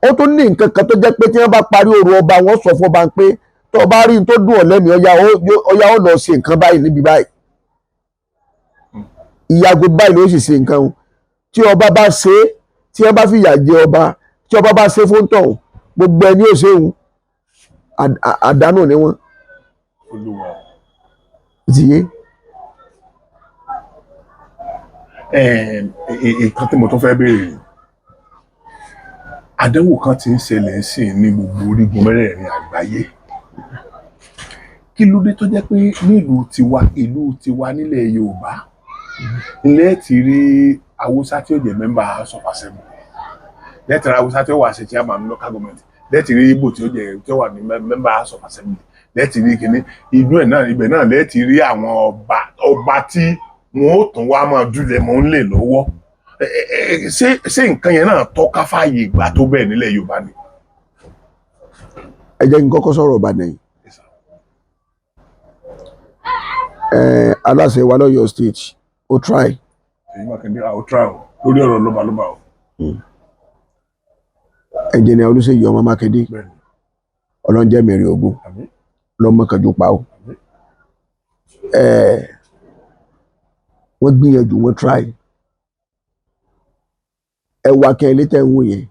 Ó tún ní nǹkan kan tó jẹ́ pé tí wọ́n bá parí òru ọba, wọ́n sọ fún ọba pé tó o bá rí n tó dùn ọ́ lẹ́mìí, ọya ó lọ ṣe nǹkan báyìí níbi báyìí, ìyàgò báyìí ló sì ṣe nǹkan o. Tí ọba bá ṣe é, tí wọ́n bá fìyà jẹ ọba, tí ọba bá ṣe fún tọ̀hún, gbogbo ẹni ó ṣe òun àdánù ni wọ́n. Olúwa. Ti yé. Nǹkan tí mo tún fẹ́ béèrè, Àdánwò kan ti ń ṣẹlẹ̀ sí i ní gbogbo orígun mẹ́rẹ̀ẹ̀rin àgbáyé. Kí ló dé tó jẹ́ pé nílùú tiwa, ìlú tiwa nílẹ̀ Yorùbá, ilé ti rí Haúsá tí ó jẹ́ member House of Assembly, lẹ́tì rí Haúsá tí ó wà ṣe chairman local government, lẹ́tì rí Igbo tí ó jẹ́ tí ó wà ní member House of Assembly, lẹ́tì rí kíní inú ẹ̀ náà, ibẹ̀ náà lẹ́tì rí àwọn ọba tí wọn ó tún wá máa dúlẹ̀ mọ́ ń lè lọ́wọ́. Ṣé nǹkan yẹn náà tọ́ka fààyè ìgbà tó bẹ́ẹ̀ nílẹ̀ Yorùbá ni? Ẹ jẹ́ kí n kọ́kọ́ sọ̀rọ̀ Ìbàdàn yìí. Yes, sir. Aláṣẹ wa lọ́yọ̀ State, ó try. Ṣèyí Mákindé, àwọn try o lórí ọ̀rọ̀ lọ́balọ́ba o. Ẹnjìnìà Olúṣèyí ọmọ Mákindé, Bẹ́ẹ̀ni. Ọlọ́njẹ́ mẹ́rin ogun Àmín. lọ́mọ kanjú pa ó. Àmín. Wọ́n gbìyànjú, wọ́n try. Ẹ wá kẹ́ ilé tẹ́ ń wò yẹn,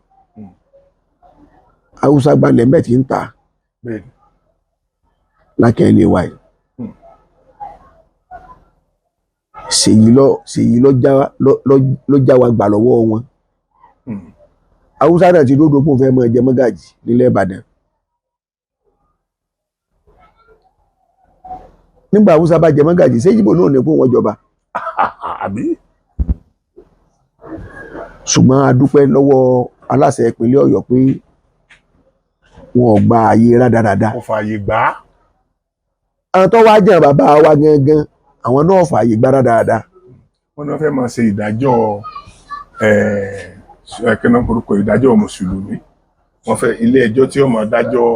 Haúsá gbalẹ̀ mẹ́ẹ̀ tí ń ta lákẹ́ ilé wa yìí. Ṣèyí lọ já wa gbà lọ́wọ́ wọn. Haúsá náà ti dódò fún fẹ́ mọ́ jẹ mọ́gàjì nílẹ̀ Ìbàdàn. Nígbà Haúsá bá jẹ mọ́gàjì, ṣé Ìgbò náà ní kó wọn jọba? Àbí? Ṣùgbọ́n a dúpẹ́ lọ́wọ́ aláṣẹ ìpínlẹ̀ Ọ̀yọ́ pé wọn ò gba ààyè rádaràda. Kò fààyè gbà á. Àwọn tó wá jẹ́ bàbá wa gangan, àwọn náà fààyè gbà rádaràda. Wọ́n ní wọ́n fẹ́ máa ṣe ìdájọ́ ẹ̀ẹ́dẹ́gbẹ̀rún orúkọ ìdájọ́ mùsùlùmí. Wọ́n fẹ́ ilé ẹjọ́ tí ó máa dájọ́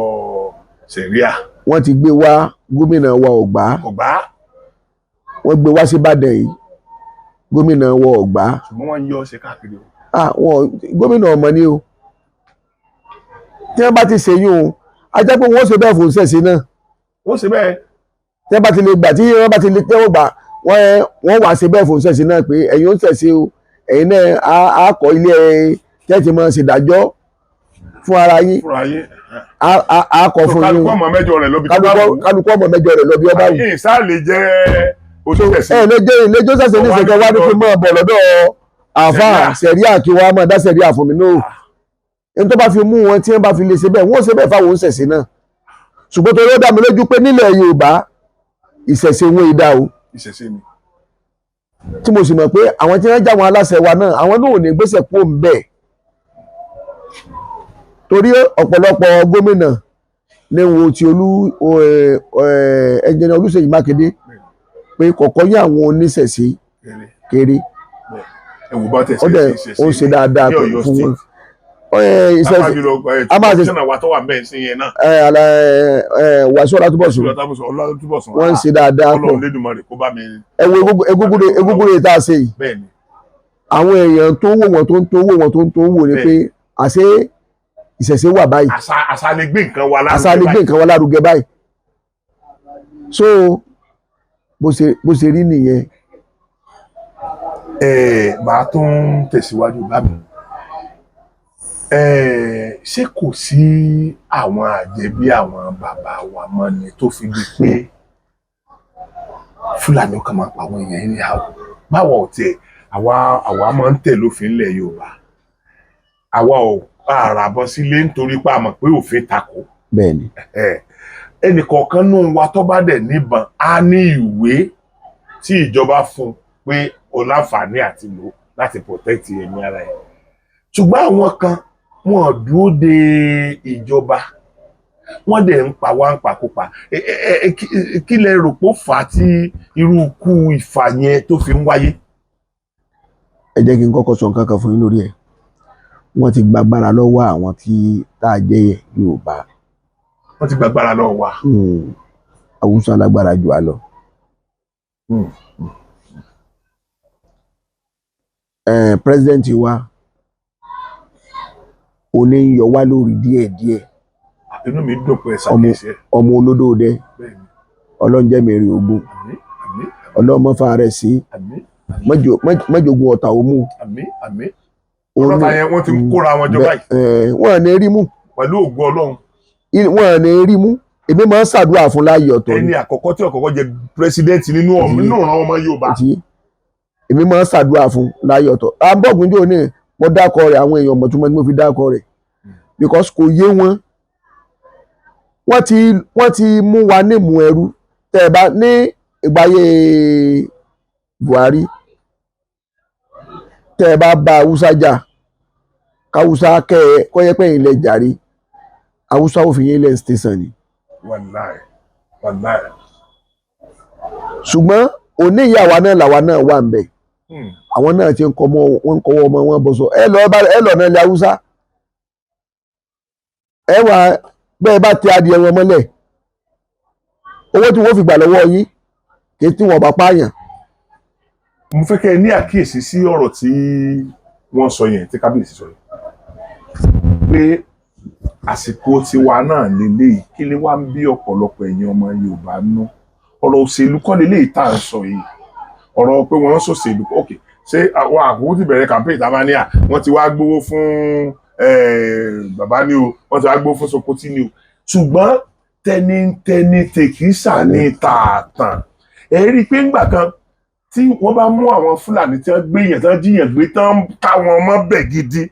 sẹ̀ríà. Wọ́n ti gbé wá, gómìnà wa ò gbà á. Kò gbà á. Wọ́n gbé wá sí Ìbàdàn yìí, gómìnà wa ò gbà á. Ṣùgbọ́n wọ́n ń yọ ọ́ ṣe káàkiri o. Ah, wọn gómìnà ọmọ ni o. Tí wọ́n bá ti ṣèyún o, a jẹ́ pé wọ́n ṣe bẹ́ẹ̀ fún ṣẹ̀ṣẹ̀ náà. Wọ́n ṣe bẹ́ẹ̀. Tí wọ́n bá ti lè gbà, tí wọ́n bá ti lè tẹ́wọ́ gbà, wọ́n wá ṣe bẹ́ẹ̀ fún ṣẹ̀ṣẹ̀ náà pé ẹ̀yin ó ń ṣẹ̀ṣẹ̀ o, ẹ̀yin náà á kọ́ ilé tẹ́tí máa ṣèdájọ́ fún ara yín. Fúnra yín. Á kọ́ fún yín. Kálukú ọmọ mẹ́jọ rẹ̀ lọ bí tó bá wù. Kálukú ọmọ mẹ́jọ rẹ̀ lọ bí ọba wù. Àyè sáà lè jẹ́ oṣooṣẹ́. Ẹ lè jẹ́ ilé jọ́sẹ̀sẹ̀ ní ìṣẹ̀kẹ́ wá ní kí n máa bọ̀ lọ́dọ̀ àáfàá sẹ̀ríà kí wọ́n á máa dá sẹ̀ríà fún mi náà. Ẹni tó bá fi mú wọn tí wọ́n bá fi lè ṣe bẹ́ẹ̀, wọ́n ṣe bẹ́ẹ̀ fáwọn oníṣẹ̀ṣe náà. Ṣùgbọ́n torí ó dá mi lójú pé nílẹ̀ Yorùbá ìṣẹ̀ṣe wọn ìdá o. Ìṣẹ̀ṣe ni. Tí mo sì mọ̀ pé àwọn tí wọ́n já wọn aláṣẹ wa náà, àwọn náà ò ní gbèsè kó ń bẹ̀. Torí ọ̀pọ̀lọpọ̀ gómìnà ní wo ti olú ẹnjìnìà Olúṣèyí Mákindé pé kọ̀ọ̀kan yín àwọn oníṣẹ̀ṣe kéré. Ẹ̀wù bá tẹ̀sí Ó dẹ̀ ó ń ṣe dáadáa fún wọn. Kọmíṣánná wa tó wà mẹ́rin sí yẹn náà. Wàsíù Ọlátúbọ̀sún, wọ́n ń ṣe dáadáa pọ̀. Ọlọ́run Lédùmarè kó bá mi. Ẹ wo egúngúnlé tá a ṣe yìí. Àwọn èèyàn tó wò wọ́n tó ń tó wò wọ́n tó ń tó wò ni pé àṣé ìṣẹ̀ṣe wà báyìí. Àṣà lè gbé nǹkan wa lárugẹ báyìí. Àṣà lè gbé nǹkan wa lárugẹ báyìí. So bó ṣe rí nìyẹn. Màá tún tẹ̀síwájú bá mi. Ṣé kò sí àwọn àjẹbí àwọn bàbá wa mọ́ ni tó fi di pé Fúlàní kan máa pa àwọn èèyàn ní àwọ̀? Báwo ò tiẹ̀ àwa máa ń tẹ̀ lófin ilẹ̀ Yorùbá, àwa ò àràbọ̀ sílé nítorí pé a mọ̀ pé òfin takò. Bẹ́ẹ̀ni. Ẹnì kọ̀ọ̀kan nù wa tó bá dẹ̀ níbọn á ní ìwé tí ìjọba fún pé o láǹfààní àti lò láti protect ẹ̀mí ara ẹ̀. Ṣùgbọ́n àwọn kan wọ́n dúró de ìjọba, wọ́n dẹ̀ ń pa wá ń pakópa. Kí lẹ rò pó fà á tí irú ikú ìfà yẹn tó fi ń wáyé? Ẹ jẹ́ kí n kọ́kọ́ sọ nǹkan kan fún yín lórí ẹ̀. Wọ́n ti gbàgbára lọ́wọ́ àwọn tí tá a jẹ́ Yorùbá. Wọ́n ti gbàgbára lọ́wọ́ wa. Haúsá lágbára jù á lọ. President wa oní ń yọ wá lórí díẹ̀díẹ̀. Inú mi dùn pé ṣàkíyèsí ẹ. Ọmọ olódò dẹ, ọlọ́njẹ́ mẹ́rin ogun, ọlọ́mọ fa rẹ̀ sí, mọ́jọ́gun ọ̀tà òmu. Ọlọ́ta yẹn wọ́n ti ń kóra wọn jọ báyìí. Wọ́n ní rí mú. Pẹ̀lú ògo Ọlọ́run. Wọ́n ní rí mú. Èmi máa ń ṣàdúrà fún láàyè ọ̀tọ̀ ni. Ẹni àkọ́kọ́ tí ọ̀kọ́kọ́ jẹ pírẹsidẹ́ǹtì nínú ọ̀ràn ọmọ Yorùbá. Èmi máa ń ṣàdúrà fún láàyè ọ̀tọ̀. À ń bọ̀ gúnjọ́ ní mo dákọ rẹ̀, àwọn èèyàn mọ̀túnmọ́ ni mo fi dákọ rẹ̀. Because kò yé wọn. Wọ́n ti mú wa nímú ẹrú. Tẹ́ ẹ bá ní ìgbáyé Buhari, tẹ́ ẹ bá bá Haúsá jà, káwúsá kẹ́ ẹ kọ́ yẹ pé ilẹ̀ jàre, Haúsá ò fi yín lẹ̀ station ni. Wàláì, wàláì. Ṣùgbọ́n òní ìyá wa náà làwa náà wà ń bẹ̀. Àwọn náà ti ń kọ́ ọmọ wọn, ń kọ́wọ́ ọmọ wọn bọ̀ sọ ẹ lọ bá ẹ lọ náà ilẹ̀ Haúsá, ẹ wà bẹ́ẹ̀ bá tẹ adìẹ wọn mọ́lẹ̀, owó tí wọ́n fi gbà lọ́wọ́ yín kì í tí wọ́n bá pààyàn. Mo fẹ́ kẹ́ ẹ ní àkíyèsí sí ọ̀rọ̀ tí wọ́n sọ yẹn, tí kábíyèsí sọ yẹn, pé àsìkò tiwa náà lélẹ́yìí. Kí ló wá ń bí ọ̀pọ̀lọpọ̀ ẹ̀yin ọmọ Yorùbá nú? Ọ̀rọ̀ òṣèlú kọ́ lélẹ́yìí tá à ń sọ yìí, ọ̀rọ̀ pé wọ́n ń ṣòṣèlú. Ok, ṣé àwọn àkókò ti bẹ̀rẹ̀ campaign tá a máa ní à wọ́n ti wá gbowó fún bàbá ni o, wọ́n ti wá gbowó fún Sokoti ni o? Ṣùgbọ́n tẹnitẹni tèkísà ní tààtàn. Ẹ rí i pé ńgbà kan tí wọ́n bá mú àwọn Fúlàní tí wọ́n gbé yẹn, tí wọ́n jíyàn gbé, tán ká wọn mọ́ bẹ̀ gidi,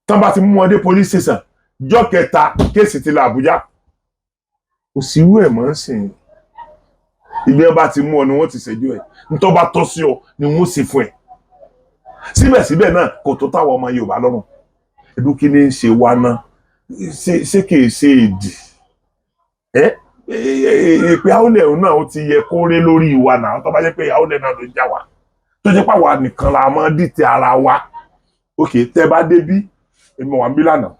tán bá ti mú wọn dé police station, jọ́ kẹta case ti lọ Àbújá. Kò sí irú ẹ̀ mọ́ ń sìn. Ibi wọn bá ti mú ọ ni wọ́n ti ṣẹ́jú ẹ̀, ntọ́ bá tọ́ sí ọ ni wọ́n sì fún ẹ. Síbẹ̀síbẹ̀ náà, kò tó táwọn ọmọ Yorùbá lọ́rùn. Ẹdún kí ni ń ṣe wá náà? Ṣé kìí ṣe èdè ẹ ìpè àwọlẹ̀ náà ó ti yẹ kó ré lórí ìwà náà? Tó bá jẹ́ pé àwọlẹ̀ náà ló ń jà wá, tó jẹ́ pàwọn nìkan la máa dìtẹ̀ ara wa. Ok, tẹ́ bá débí, èmi wà ń bí lánàá,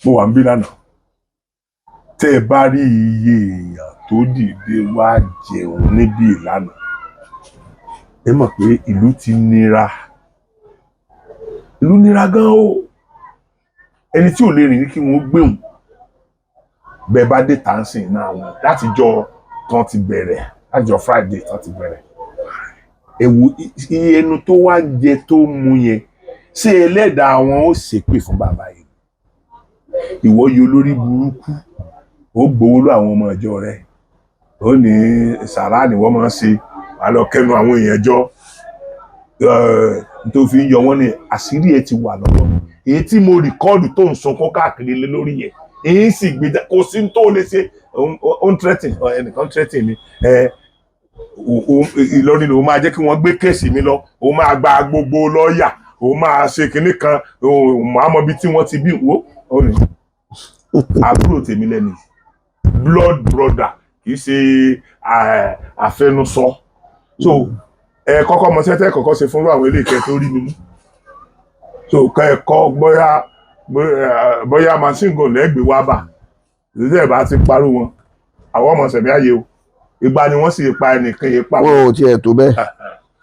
mo wà ń bí lánàá. Tẹ́ ẹ bá rí iye èèyàn tó dìde wá jẹun níbí ìlànà, ẹ mọ̀ pé ìlú ti nira, ìlú nira gan o. Ẹni tí ò lè rìn ní kí wọ́n gbéhùn. Bẹ́ẹ̀ bá dé tàǹsìn náà, wọn látijọ́ tán ti bẹ̀rẹ̀, látijọ́ Friday tán ti bẹ̀rẹ̀. Ẹ wo iye ẹnu tó wá jẹ tó mu yẹn. Ṣé ẹlẹ́dàá wọn ó ṣépè fún bàbá yìí? Ìwọ yìí, olórí burúkú, ó gbowó lọ àwọn ọmọ ìjọ rẹ, ó ní sàrà ni wọ́n máa ń ṣe, wàá lọ kẹnu àwọn èèyàn jọ tó fi ń yọ wọ́n ní àṣírí ẹ ti wà lọ́wọ́. Èyí tí mo record tó ń sunkún káàkiri lé lórí yẹn, èyí sì gbé kò sí tó lè ṣe. Ó ń threaten ẹnìkan, threaten mi. Ẹ Ìlọrin lòun máa jẹ́ kí wọ́n gbé case mi lọ, òun máa gba gbogbo lọ́ọ̀yà, òun máa ṣe kinní kan, òun máa mọ ibi tí wọ́n ti bí wo. Ó ní àbúrò tèmi lẹ́nu, blood brother, kì í ṣe àfẹnusọ. So ẹ kọ́kọ́ mọ sẹ́tẹ́ kọ́kọ́ ṣe fún àwọn ilé ìkẹ́ tó rí mi mú. So kẹ́ ẹ kọ́ bóyá bóyá machine gun lẹ́gbẹ̀ẹ́ wá bà ìdílé ẹ̀ bá ti parọ́ wọn, àwọn ọmọ sẹ̀mí ayé o. Ìgbà ni wọ́n sì pa ẹnìkan yìí pa. Wọn ò tiẹ̀ tó bẹ́ẹ̀.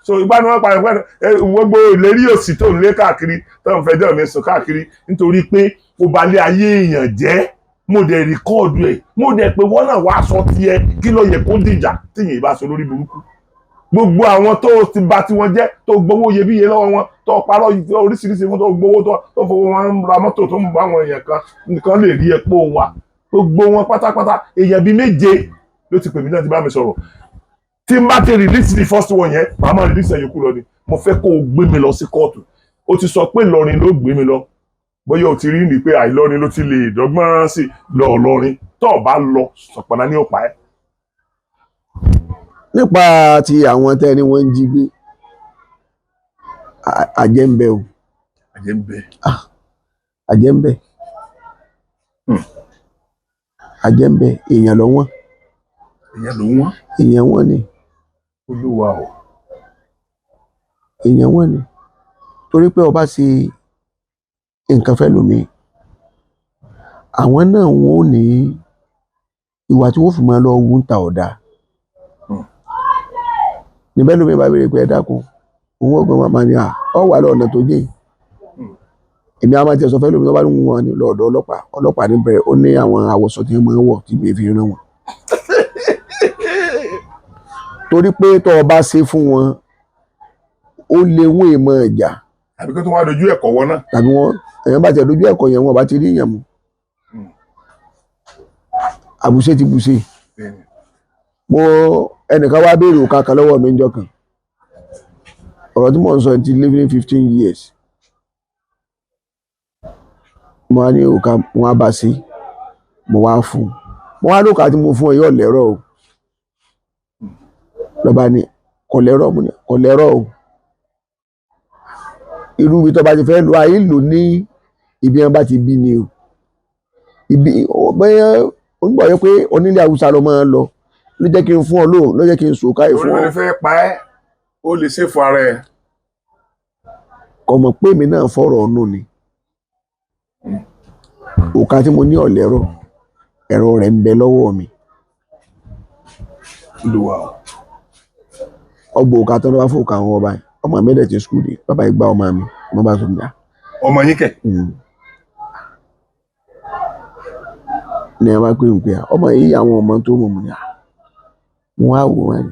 So ìgbà ni wọ́n pa ẹnìkan. Gbogbo ìlérí òsì tó ń lé káàkiri, tó ń fẹjọ́ mi sùn káàkiri, nítorí pé ó balẹ̀ ayé èèyàn jẹ́. Mo dẹ̀ record ẹ̀, mo dẹ̀ pé wọ́n náà wá sọ tiẹ̀. Kí ló yẹ kó dìjà tíyẹn ìbá sọ lórí burúkú? Gbogbo àwọn tó ti bà tiwọn jẹ́, tó gbowó iyebíye lọ́wọ́ wọn, tó parọ́ oríṣiríṣi fún, tó gbowó, tó fowó wọn ra mọ́tò, tó ń bá àwọn èèyàn kan nìkan lè rí epo wa, gbogbo wọn pátápátá, èèyàn bíi méje ló ti pè mí náà ti bá mi sọ̀rọ̀. Tí n bá ti release the first one yẹn, màá máa release ẹ̀yọ́kù lọ ni. Mo fẹ́ kó o gbé mi lọ sí kóòtù. O ti sọ pé Ìlọrin ló gbé mi lọ. Bóyá o ti rí ni pé àìlọrin ló ti lè dọ́gbọ́n sí lọ Ìlọrin. Tó o bá lọ, sọ̀pọ̀nà ní òpá ẹ̀. Nípa ti àwọn tẹ́ ni wọ́n ń jí gbé, àjẹ́ ń bẹ o. Àjẹ́ ń bẹ. Àjẹ́ ń bẹ. Àjẹ́ ń bẹ. Èèyàn lọ wọ́n. Èèyàn ló wọ́n. Èèyàn wọ́n ni. Olúwa o. Èèyàn wọ́n ni, torí pé ọba ṣe nǹkan fẹ́ lómi, àwọn náà wọ́n ò ní ìwà tí wọ́n fi máa lọ wú ń ta ọ̀dà. Níbẹ̀ lómi bá béèrè pé ẹ dákun, òun ọgbọ́n máa máa ní à ọ wà lọ́nà tó jìn. Èmi àwọn àti ẹ̀sọ́ fẹ́ lómi tó bá ní wọn ní lọ́ọ̀dọ̀ ọlọ́pàá, ọlọ́pàá níbẹ̀ ó ní àwọn àwọ̀sọ tí wọ́n máa ń wọ̀ tí mi fi rán wọn, torí pé tó o bá ṣe fún wọn, ó lè wọ́n èèmọ̀ ìjà. Àbí kó tó wá dojú ẹ̀kọ́ wọn náà. Tàbí wọn èèyàn bá tiẹ̀ dojú ẹ̀kọ́ yẹn, wọn bá ti rí èèyàn mú. Àbùṣe ti bùṣe. Mo ẹnìkan wá béèrè òkà kan lọ́wọ́ mi níjọ́ kan. Ọ̀rọ̀ tí mò ń sọ ti living 15 years. Mo wá ní òkà, mo wá bá sí, mo wá fún un, mo wá lóka tí mo fún ẹ yóò lẹ́rọ̀ o. Lọ́ba ní kò lẹ́rọ̀. Mo ní kò lẹ́rọ̀ o. Irú ibi tó bá ti fẹ́ lo ayé lò ní ibi wọn bá ti bí ni o. Ibi bẹ́ẹ̀ onígbà yẹ pé onílé Haúsá ló máa ń lọ, ló jẹ́ kí n fún ọ lóhùn, ló jẹ́ kí n sòká ẹ̀ Orí fún ọ. mi fẹ́ pa ẹ́, ó lè ṣe fún ara ẹ̀. Kò mọ̀ pé èmi náà fọ̀rọ̀ ọ̀nù ni. Òkà tí mo ní ọ̀lẹ́rọ̀, ẹ̀rọ rẹ̀ ń bẹ lọ́wọ́ mi. Olúwa o. Ọgbọ òkà tó ń bá fún òkà àwọn ọba yìí, ọmọ mi dẹ̀ ti school dé, bàbá yìí gba ọmọ mi, mo bá sọ mi. Ọmọ yín kẹ̀? Ní ẹ bá pè mí pé ọmọ yìí, àwọn ọmọ tó mọ̀ mọ̀ ní à mo wá wò wọ́n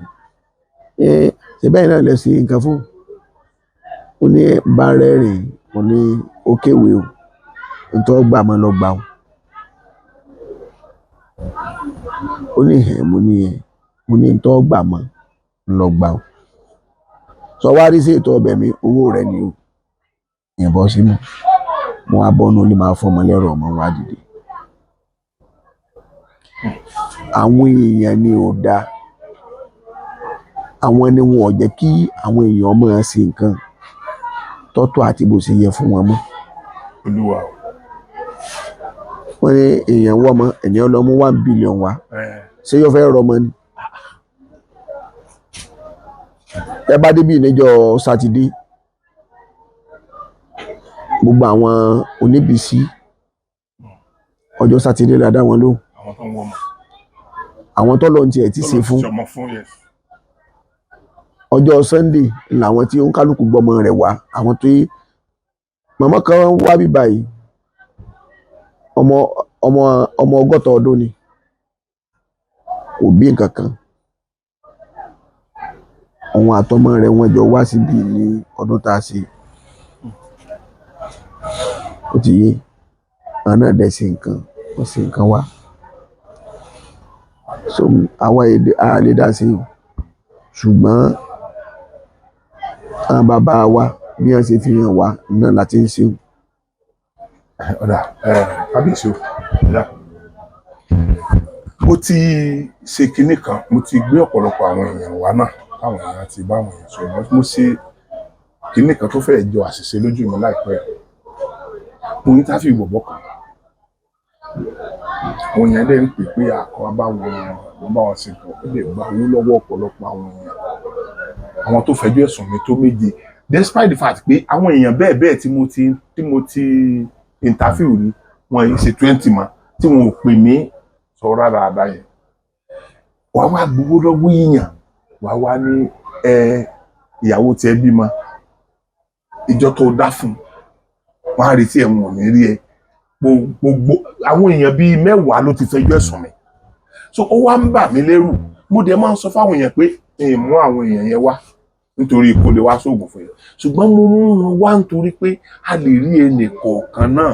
ni ẹ ṣe bẹ́ẹ̀ náà lẹ sí nǹkan fún ó ní bá rẹ́rìn. Ó ní ó kéwèé o, nítorí gbà mọ́ lọ gbà o. Ó ní ẹ̀, mo ní ẹ̀, mo ní nítorí gbà mọ́ lọ gbà o. Sọ wá rí sí ètò ọbẹ̀ mi, owó rẹ ni o yìnbọn sínú. Mo wá bọ́nu ó lè máa fọmọ lẹ́rọ, ọmọ wa dìde. Àwọn èèyàn ni ò dáa, àwọn ni wọn ò jẹ́ kí àwọn èèyàn máa ṣe nǹkan tọ́tọ́ àti bó ṣe yẹ fún wọn mọ́. Olúwa o. Wọ́n ní èèyàn wọ́ ọmọ, èèyàn lọ mú 1 billion wá. Ṣé yóò fẹ́ rọmọ ni? Ẹ bá débi níjọ́ Sátidé, gbogbo àwọn oníbìsí, ọjọ́ Sátidé la dá wọn lóhùn. Àwọn tó ń wọ́ ọmọ. Àwọn tó lọ́n tiẹ̀ ti ṣe fún. Ọmọ fún, yes. Ọjọ́ Sunday làwọn tí ó ń kálukú gbọ́mọ rẹ̀ wá. Àwọn tó màmá kan wá bí báyìí, ọmọ 60 ọdún ni, kò bí nǹkan kan. Òun àtọmọ rẹ̀ wọ́n jọ wá síbí ní ọdún tá a ṣe. Ó ti yé àwọn náà dẹ̀ ṣe nǹkan, wọ́n ṣe nǹkan wá. So àwa èdè a lè dá sí o, ṣùgbọ́n àwọn bàbá wa bí wọ́n ṣe fi hàn wá náà láti ń ṣe o. Ọ̀dà ẹ̀, kábíyèsí o. Ọ̀dà, mo ti ṣe kinní kan, mo ti gbé ọ̀pọ̀lọpọ̀ àwọn èèyàn wá náà, táwọn èèyàn ti bá àwọn èèyàn sọ̀rọ̀. Mo ṣe kinní kan tó fẹ́ẹ̀ jọ àṣìṣe lójú mi láìpẹ́. Mo ní táfì bọ̀bọ̀ kan, àwọn èèyàn dẹ̀ ń pè pé àkọ́ bá wọn bá wọn ṣe nǹkan, ó lè gba owó lọ́wọ́ ọ̀pọ̀lọpọ̀ àwọn èèyàn, àwọn tó fẹjọ́ ẹ̀sùn mi tó méje, despite the fact pé àwọn èèyàn bẹ́ẹ̀ bẹ́ẹ̀ tí mo ti interview rí, wọn yìí ṣe 20 mọ́ tí wọn ò pè mí sọ rárá yẹn. Wàá wá gbowó lọ́wọ́ èèyàn, wàá wá ní ẹ ìyàwó tiẹ̀ bímọ, ìjọ tó dá fún wọn á retí ẹ̀, wọn ò ní rí ẹ. Gbogbo àwọn èèyàn bíi 10 ló ti fẹjọ́ ẹ̀sùn mi, so ó wá ń bà mí lẹ́rù. Mo dẹ̀ máa ń sọ fáwọn èèyàn pé n mú àwọn èèyàn yẹn wá nítorí kó lè wá sóògùn fún yẹn, ṣùgbọ́n mo mú wọn wá nítorí pé a lè rí ẹnì kọ̀ọ̀kan náà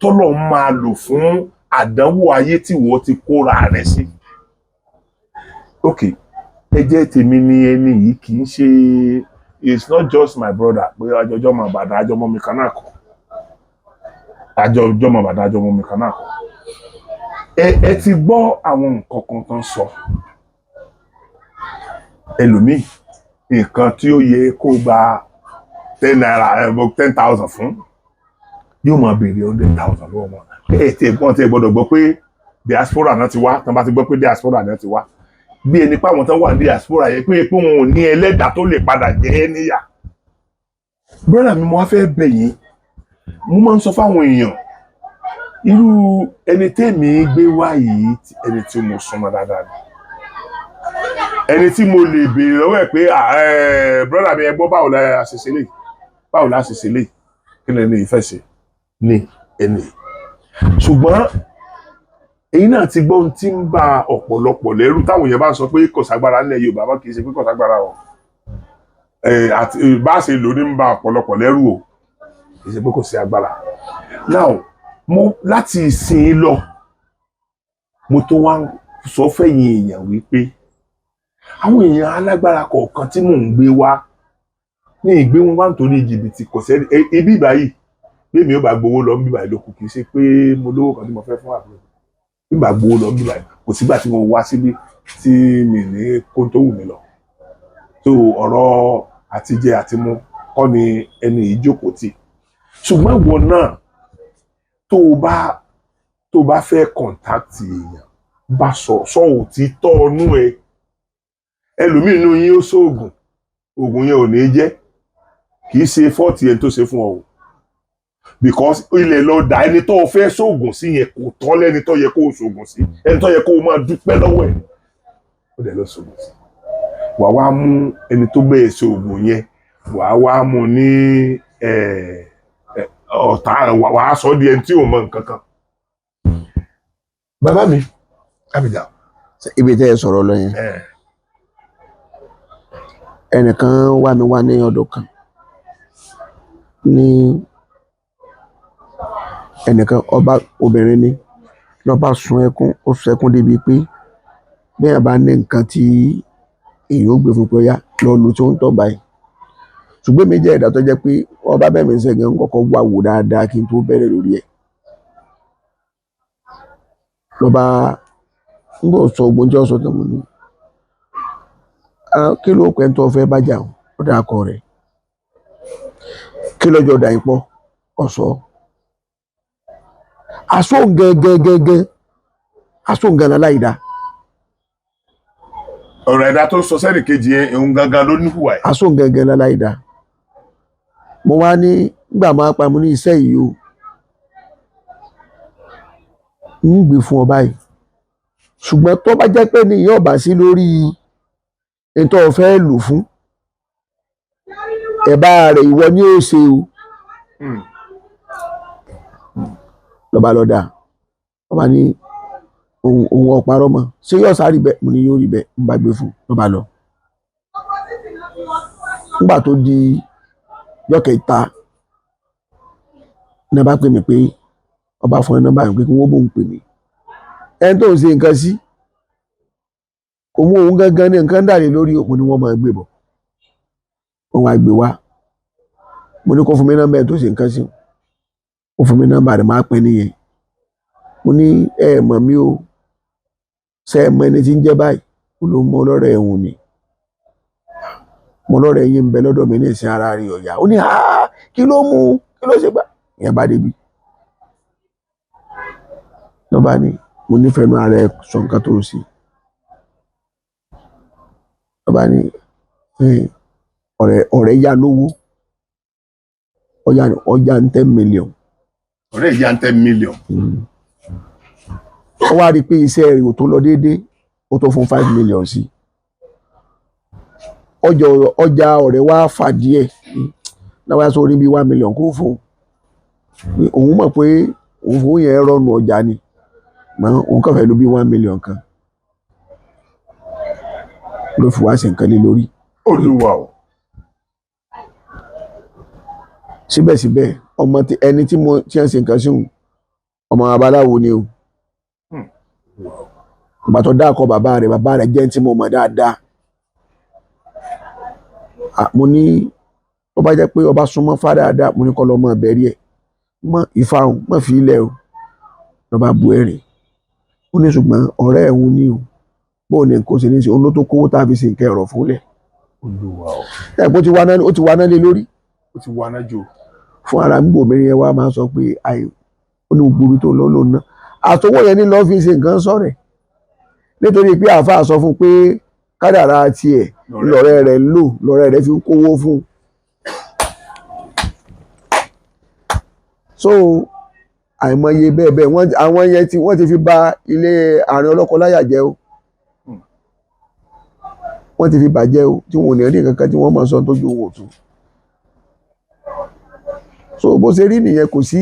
tọ́lọ̀ máa lò fún àdánwò ayé tí wọ́n ti kóra rẹ̀ sí. Ok, ẹ jẹ́ tèmi ni ẹni yìí kì í ṣe, it's not just my brother pé àjọjọ́ mọ̀ bàdá àjọmọ́ mi kan náà kọ́, àjọjọ́ mọ̀ bàdá àjọmọ́ mi kan náà kọ́. Ẹ ti gbọ́ àwọn nǹkan kan tán sọ. Ẹlòmíì, nǹkan tí ó yẹ kó gba ₦10, 10,000 fún, yóò máa béèrè 100,000 lọ́wọ́ wọn. Ẹ tí ẹ gbọ́n tí ẹ gbọ́dọ̀ gbọ́ pé diaspora náà ti wá. Tán bá ti gbọ́ pé diaspora náà ti wá, bí ẹni pé àwọn tán wà ní diaspora yẹn pé wọn ò ní ẹlẹ́dàá tó lè padà jẹ́ ẹ́ níyà. Brother mi, mo wá fẹ́ bẹ̀ yín. Mo máa ń sọ fáwọn èèyàn, irú ẹni tèmi gbé wá yìí, ẹni tí mo súnmọ́ dáadáa ni, ẹni tí mo lè béèrè lọ́wọ́ ẹ̀ pé, "Brother mi, ẹ gbọ́, báwo la ṣe ṣe lè, báwo la ṣe ṣe lè, kí ni ẹni ìfẹ́ ṣe ní ẹni?" Ṣùgbọ́n èyí náà ti gbọ́ ohun tí ń ba ọ̀pọ̀lọpọ̀ lẹ́rù, táwọn èèyàn bá ń sọ pé kò ságbára nílẹ̀ Yorùbá bá, kì í ṣe pé kò ságbára o. Àti bá a ṣe lò ní ń ba ọ̀pọ̀lọpọ̀ lẹ́rù o, kì í ṣe pé kò sí agbára. Now, mo láti ìsìn lọ, mo tó wá ń sọ fẹ̀yìn èèyàn wípé àwọn èèyàn alágbára kọ̀ọ̀kan tí mò ń gbé wá ní ìgbé wọn wá nítorí jìbìtì, kò sẹ́ni ibi ìbáyìí. Bí mi ò bá gbowó lọ ń bíbà ìlókù, kì í ṣe pé mo lówó kan tí mo fẹ́ fún àbúrò mi. Bí bá gbowó lọ ń bíbà, kò sígbà tí mo wá síbí tí mi ní kó tó wù mí lọ. So ọ̀rọ̀ àtijẹ àti mu kọ́ ni ẹni yìí jókòó tì. Ṣùgbọ́n ìwọ náà, tó o bá fẹ́ contact èèyàn, bá sọ sọ òtítọ́ ọnú ẹ. Ẹlòmíì inú yín ó sóògùn, oògùn yẹn ò ní jẹ́. Kì í ṣe fault ẹni tó ṣe fún ọ o, because ilẹ̀ lọ dà. Ẹni tó o fẹ́ sóògùn sí yẹn kò tọ́ lẹ́ni tó yẹ kó o sóògùn sí. Ẹni tó yẹ kó o máa dúpẹ́ lọ́wọ́ ẹ̀, ó dẹ̀ lọ sóògùn sí. Wà wá mú ẹni tó bẹ́ẹ̀ ṣe oògùn yẹn, wà wá mú ní ọ̀tá, wà á sọ di ẹni tí ò mọ nǹkan kan. Bàbá mi Abidjan. Ibi tẹ́ ẹ sọ̀rọ̀ lọ yẹn, ẹnìkan wá mi wá ní ọdún kan ní ẹnìkan, ọba obìnrin ni, ló bá sun ẹkún. Ó sun ẹkún débi pé bẹ́ẹ̀ bá ní nǹkan tí èyí ó gbé fún pé ó yá lọ lu tí ó ń tọ́ báyìí. Ṣùgbọ́n èmi jẹ́ ẹ̀dá tó jẹ́ pé ọba bẹ́ẹ̀ mi ń sẹ́gun kọ́kọ́ wá wò dáadáa kí n tó bẹ̀rẹ̀ lórí ẹ̀. Lọ́ba ń bọ̀ sọ ogun tí ó sọ tó mú ní, kí ló pẹ́ tó fẹ́ bájà? Ó dà kọ rẹ̀. Kí lọ́jọ́ dà yín pọ̀? Ọ̀sọ́ asóhun gẹ́gẹ́gẹ́gẹ́, asóhun gan aláìda. Ọ̀rọ̀ ẹ̀dá tó sọ sẹ́nì kejì yẹn, òun gangan ló níhùwà ẹ̀. Asóhun gẹ́gẹ́ aláìda. Mo wá ní nígbà máa pa mo ní iṣẹ́ yìí o, ń gbé fún ọ báyìí, ṣùgbọ́n tó bá jẹ́ pé ní ìyá ọ̀bà sí lórí ètò ọ̀fẹ́ lò fún ẹ̀bá rẹ̀, ìwọ ni ó ṣe o. Lọ́ba lọ́dà ọba ní òun ọ̀parọ́ mọ́, ṣé yóò sáré bẹ́ẹ̀? Mo ní yóò rí bẹ́ẹ̀. Ń bá gbé fún lọ́ba lọ. Nígbà tó di jọ́kẹta ní bá pè mí pé ọba fún ẹ nọ́mbà yẹn pé kí wọ́n bóun pè mí. Ẹni tó ń ṣe nǹkan sí kò mú òun gangan ní nǹkan dàrí lórí òun ni wọ́n máa gbé bọ̀. Wọ́n wá gbé wá. Mo ní kó fún mi nọ́mbà ẹ̀ tó ṣe nǹkan sí. Ó fún mi nọ́mbà rẹ̀, máa pẹ́ nìyẹn. Mo ní ẹ mọ̀ mí o, ṣe é mọ ẹni tí ń jẹ́ báyìí? Ó ló mọ ọlọ́rẹ̀ ẹ̀hún ni. Mo lọ́rẹ̀ yín ń bẹ lọ́dọ̀ mi ní ìsìn, ara rẹ̀ ọ̀yà. Ó ní kí ló mú, kí ló ṣe gbà? Ìyẹn bá débi lọ́ba ní mo nífẹ̀ẹ́ nu ara ẹ sọ nǹkan tó ń ṣe. Lọ́ba ní ọ̀rẹ́ yá lówó, ọjà ń 10 million. Ọ̀rẹ́ ìyá ń 10 million. Ó wá rí i pé iṣẹ́ rẹ̀ ò tó lọ déédéé, ó tó fún 5 million sí ọjà. Ọjà ọ̀rẹ́ wá fà díẹ̀ náà, wá sọ orí bíi 1 million kó fún un. Òun mọ̀ pé òun fowó yẹn rọrùn ọjà ni, mọ òun kàn fẹ́ ló bí 1 million kan ló fi wá ṣe nǹkan lé lórí. Olúwa o. Síbẹ̀síbẹ̀, ọmọ ẹni tí mo tí ń ṣe nǹkan sí òun, ọmọ babaláwo ni o. Ìgbà tó dákọ̀ bàbá rẹ̀, bàbá rẹ̀ jẹ́ tí mo mọ̀ dáadáa. Mo ní tó bá jẹ́ pé ọba súnmọ́ fá dáadáa, mo ní kọ́ lọ́mọ ẹ̀bẹ̀rí ẹ̀ mọ́ ìfà òun mọ́ fi ilẹ̀ o. Lọ́ba bu ẹ̀rìn, ó ní ṣùgbọ́n ọ̀rẹ́ ẹ̀ ń ní o, bóun ní nǹkan ṣe ní ṣe òun ló tó kówó tá a fi ṣe nǹkan ẹ̀rọ fúnlẹ̀. Olúwa o. Ẹ̀ pé ó ti wá náà lé lórí. Ó ti wá náà jò. Fún ara ń bò mí yẹn wá máa sọ pé àì ó ní gbogbo ibi tó lọ lòun náà àtọwọ́ yẹn ní lọ́ọ́ fi ṣe nǹkan sọ̀rẹ̀, nítorí pé àáfàá sọ fún un pé kádàrá tiẹ̀ lọ́rẹ́ rẹ̀ ń lò, lọ́rẹ́ rẹ̀ fi ń kówó fún un. So àìmọye bẹ́ẹ̀ bẹ́ẹ̀, wọ́n àwọn yẹn tí wọ́n ti fi bà ilé àárín ọlọ́kọláya jẹ́ o, wọ́n ti fi bàjẹ́ o, tí wọn ò ní rí nǹkan kan tí wọ́n máa sọ tójú wọn ò tó. So bó ṣe rí nìyẹn, kò sí.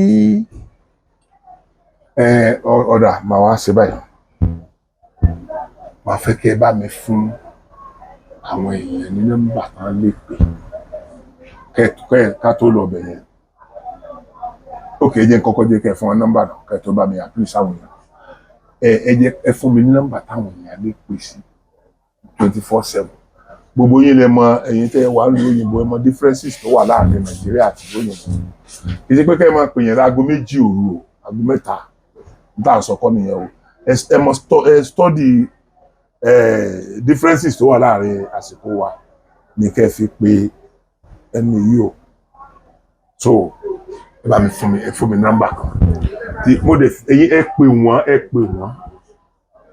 Ọ̀dà màá wá ṣe báyìí, màá fẹ́ kẹ́ ẹ bá mi fún àwọn èèyàn ní nọ́mbà tán lè pè kẹ́ ká tó lọ bẹ̀ yẹn. Ókè, jẹ́ n kọ́kọ́ jẹ́ kẹ́ ẹ fún wọn nọ́mbà náà kẹ́ ẹ tó bá mi àpìlì sáwọn èèyàn. Ẹ jẹ́ ẹ fún mi ní nọ́mbà táwọn èèyàn lè pè sí 24/7. Gbogbo yín lẹ mọ, ẹ̀yin tẹ́ ẹ wà ń lu òyìnbó, ẹ mọ differences tó wà láàrin Nàìjíríà àti òyìnbó. Kì í ṣe pé kẹ́ ẹ máa pè yẹn láago 2 òru o, aago 3, n tá à ń sọ kọ́ nìyẹn o. Ẹ mọ ẹ study differences tó wà láàrin àsìkò wa ní kẹ́ ẹ fi pe ẹni yìí o. So ẹ bá mi fún mi, ẹ fún mi nọ́mbà kan tí mo dẹ̀ ẹ̀yin ẹ pè wọ́n, ẹ pè wọ́n,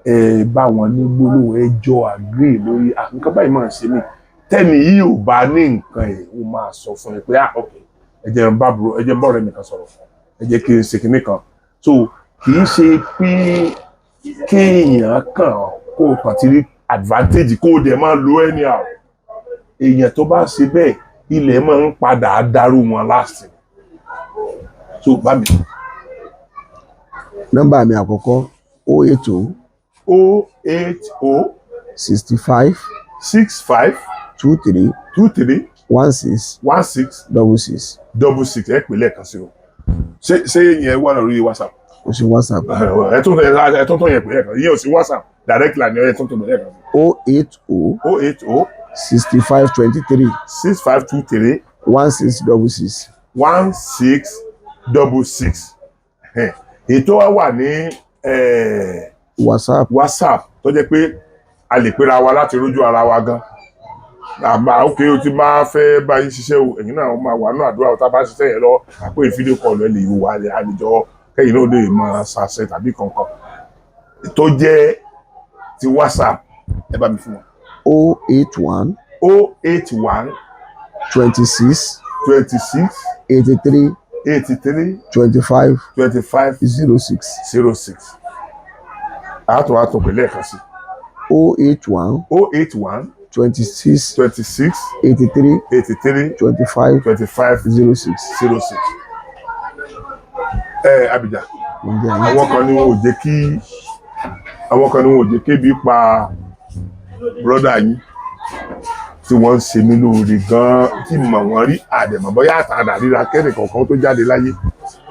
ẹ bá wọn ní gbólóhùn, ẹ jọ agree lórí, ah, nǹkan báyìí máa ń ṣe mí. Tẹ́ni yìí ò bá ní nǹkan ẹ̀, ó máa sọ fún ẹ pé, ah, ok, ẹ jẹ́ n bá bro, ẹ jẹ́ n bá ọ̀rẹ́ mi kan sọ̀rọ̀, ẹ jẹ́ kí n ṣe kinní kan. So kì í ṣe pé kéèyàn kàn kó o kàn ti rí advantage kó o dẹ̀ máa lo anyhow. Èèyàn tó bá ṣe bẹ́ẹ̀, ilẹ̀ máa ń padà dàrú wọn last. So bá mi. Nọ́mbà mi àkọ́kọ́, 080 080 65 65 23 23 16 16 66. 66. Ẹ pè lẹ́ẹ̀kan sí o. Ṣé yẹn wà lórí WhatsApp? Kò sí WhatsApp. Ẹ tún yẹn pè lẹ́ẹ̀kan. Ìyẹn ò sí WhatsApp, direct line. Ẹ tún pè lẹ́ẹ̀kan sí. 080 080 65 23 6523 16 66. 1666. Ètò wa wà ní WhatsApp. WhatsApp, tó jẹ́ pé a lè pera wa láti rójú ara wa gan. Àmà ókè o, ti máa fẹ́ bá yín ṣiṣẹ́ o, ẹ̀yin náà máa wà nínú àdúrà. Tá a bá ṣiṣẹ́ yẹn lọ, àpò video call, ẹ lè wò àlejò, kẹ́yìn náà lè máa ṣàṣẹ tàbí kankan tó jẹ́ ti WhatsApp. Ẹ bá mi fún wọn. 081 081 26 26 83 83 25 25 06. 06. Àtún pè lẹ́ẹ̀kan sí. 081 081 26 26 83 83 25 25 06. 06. Ẹ Abidjan, Ǹjẹ́ yín? Àwọn kan ní wọn ò jẹ́ kébi pa brother yín tí wọ́n ń ṣe mí lóore gan-an, tí mọ̀ wọ́n rí àdẹ̀mọ̀ bóyá àtàdà ríra kẹ́nì kọ̀ọ̀kan tó jáde láyé,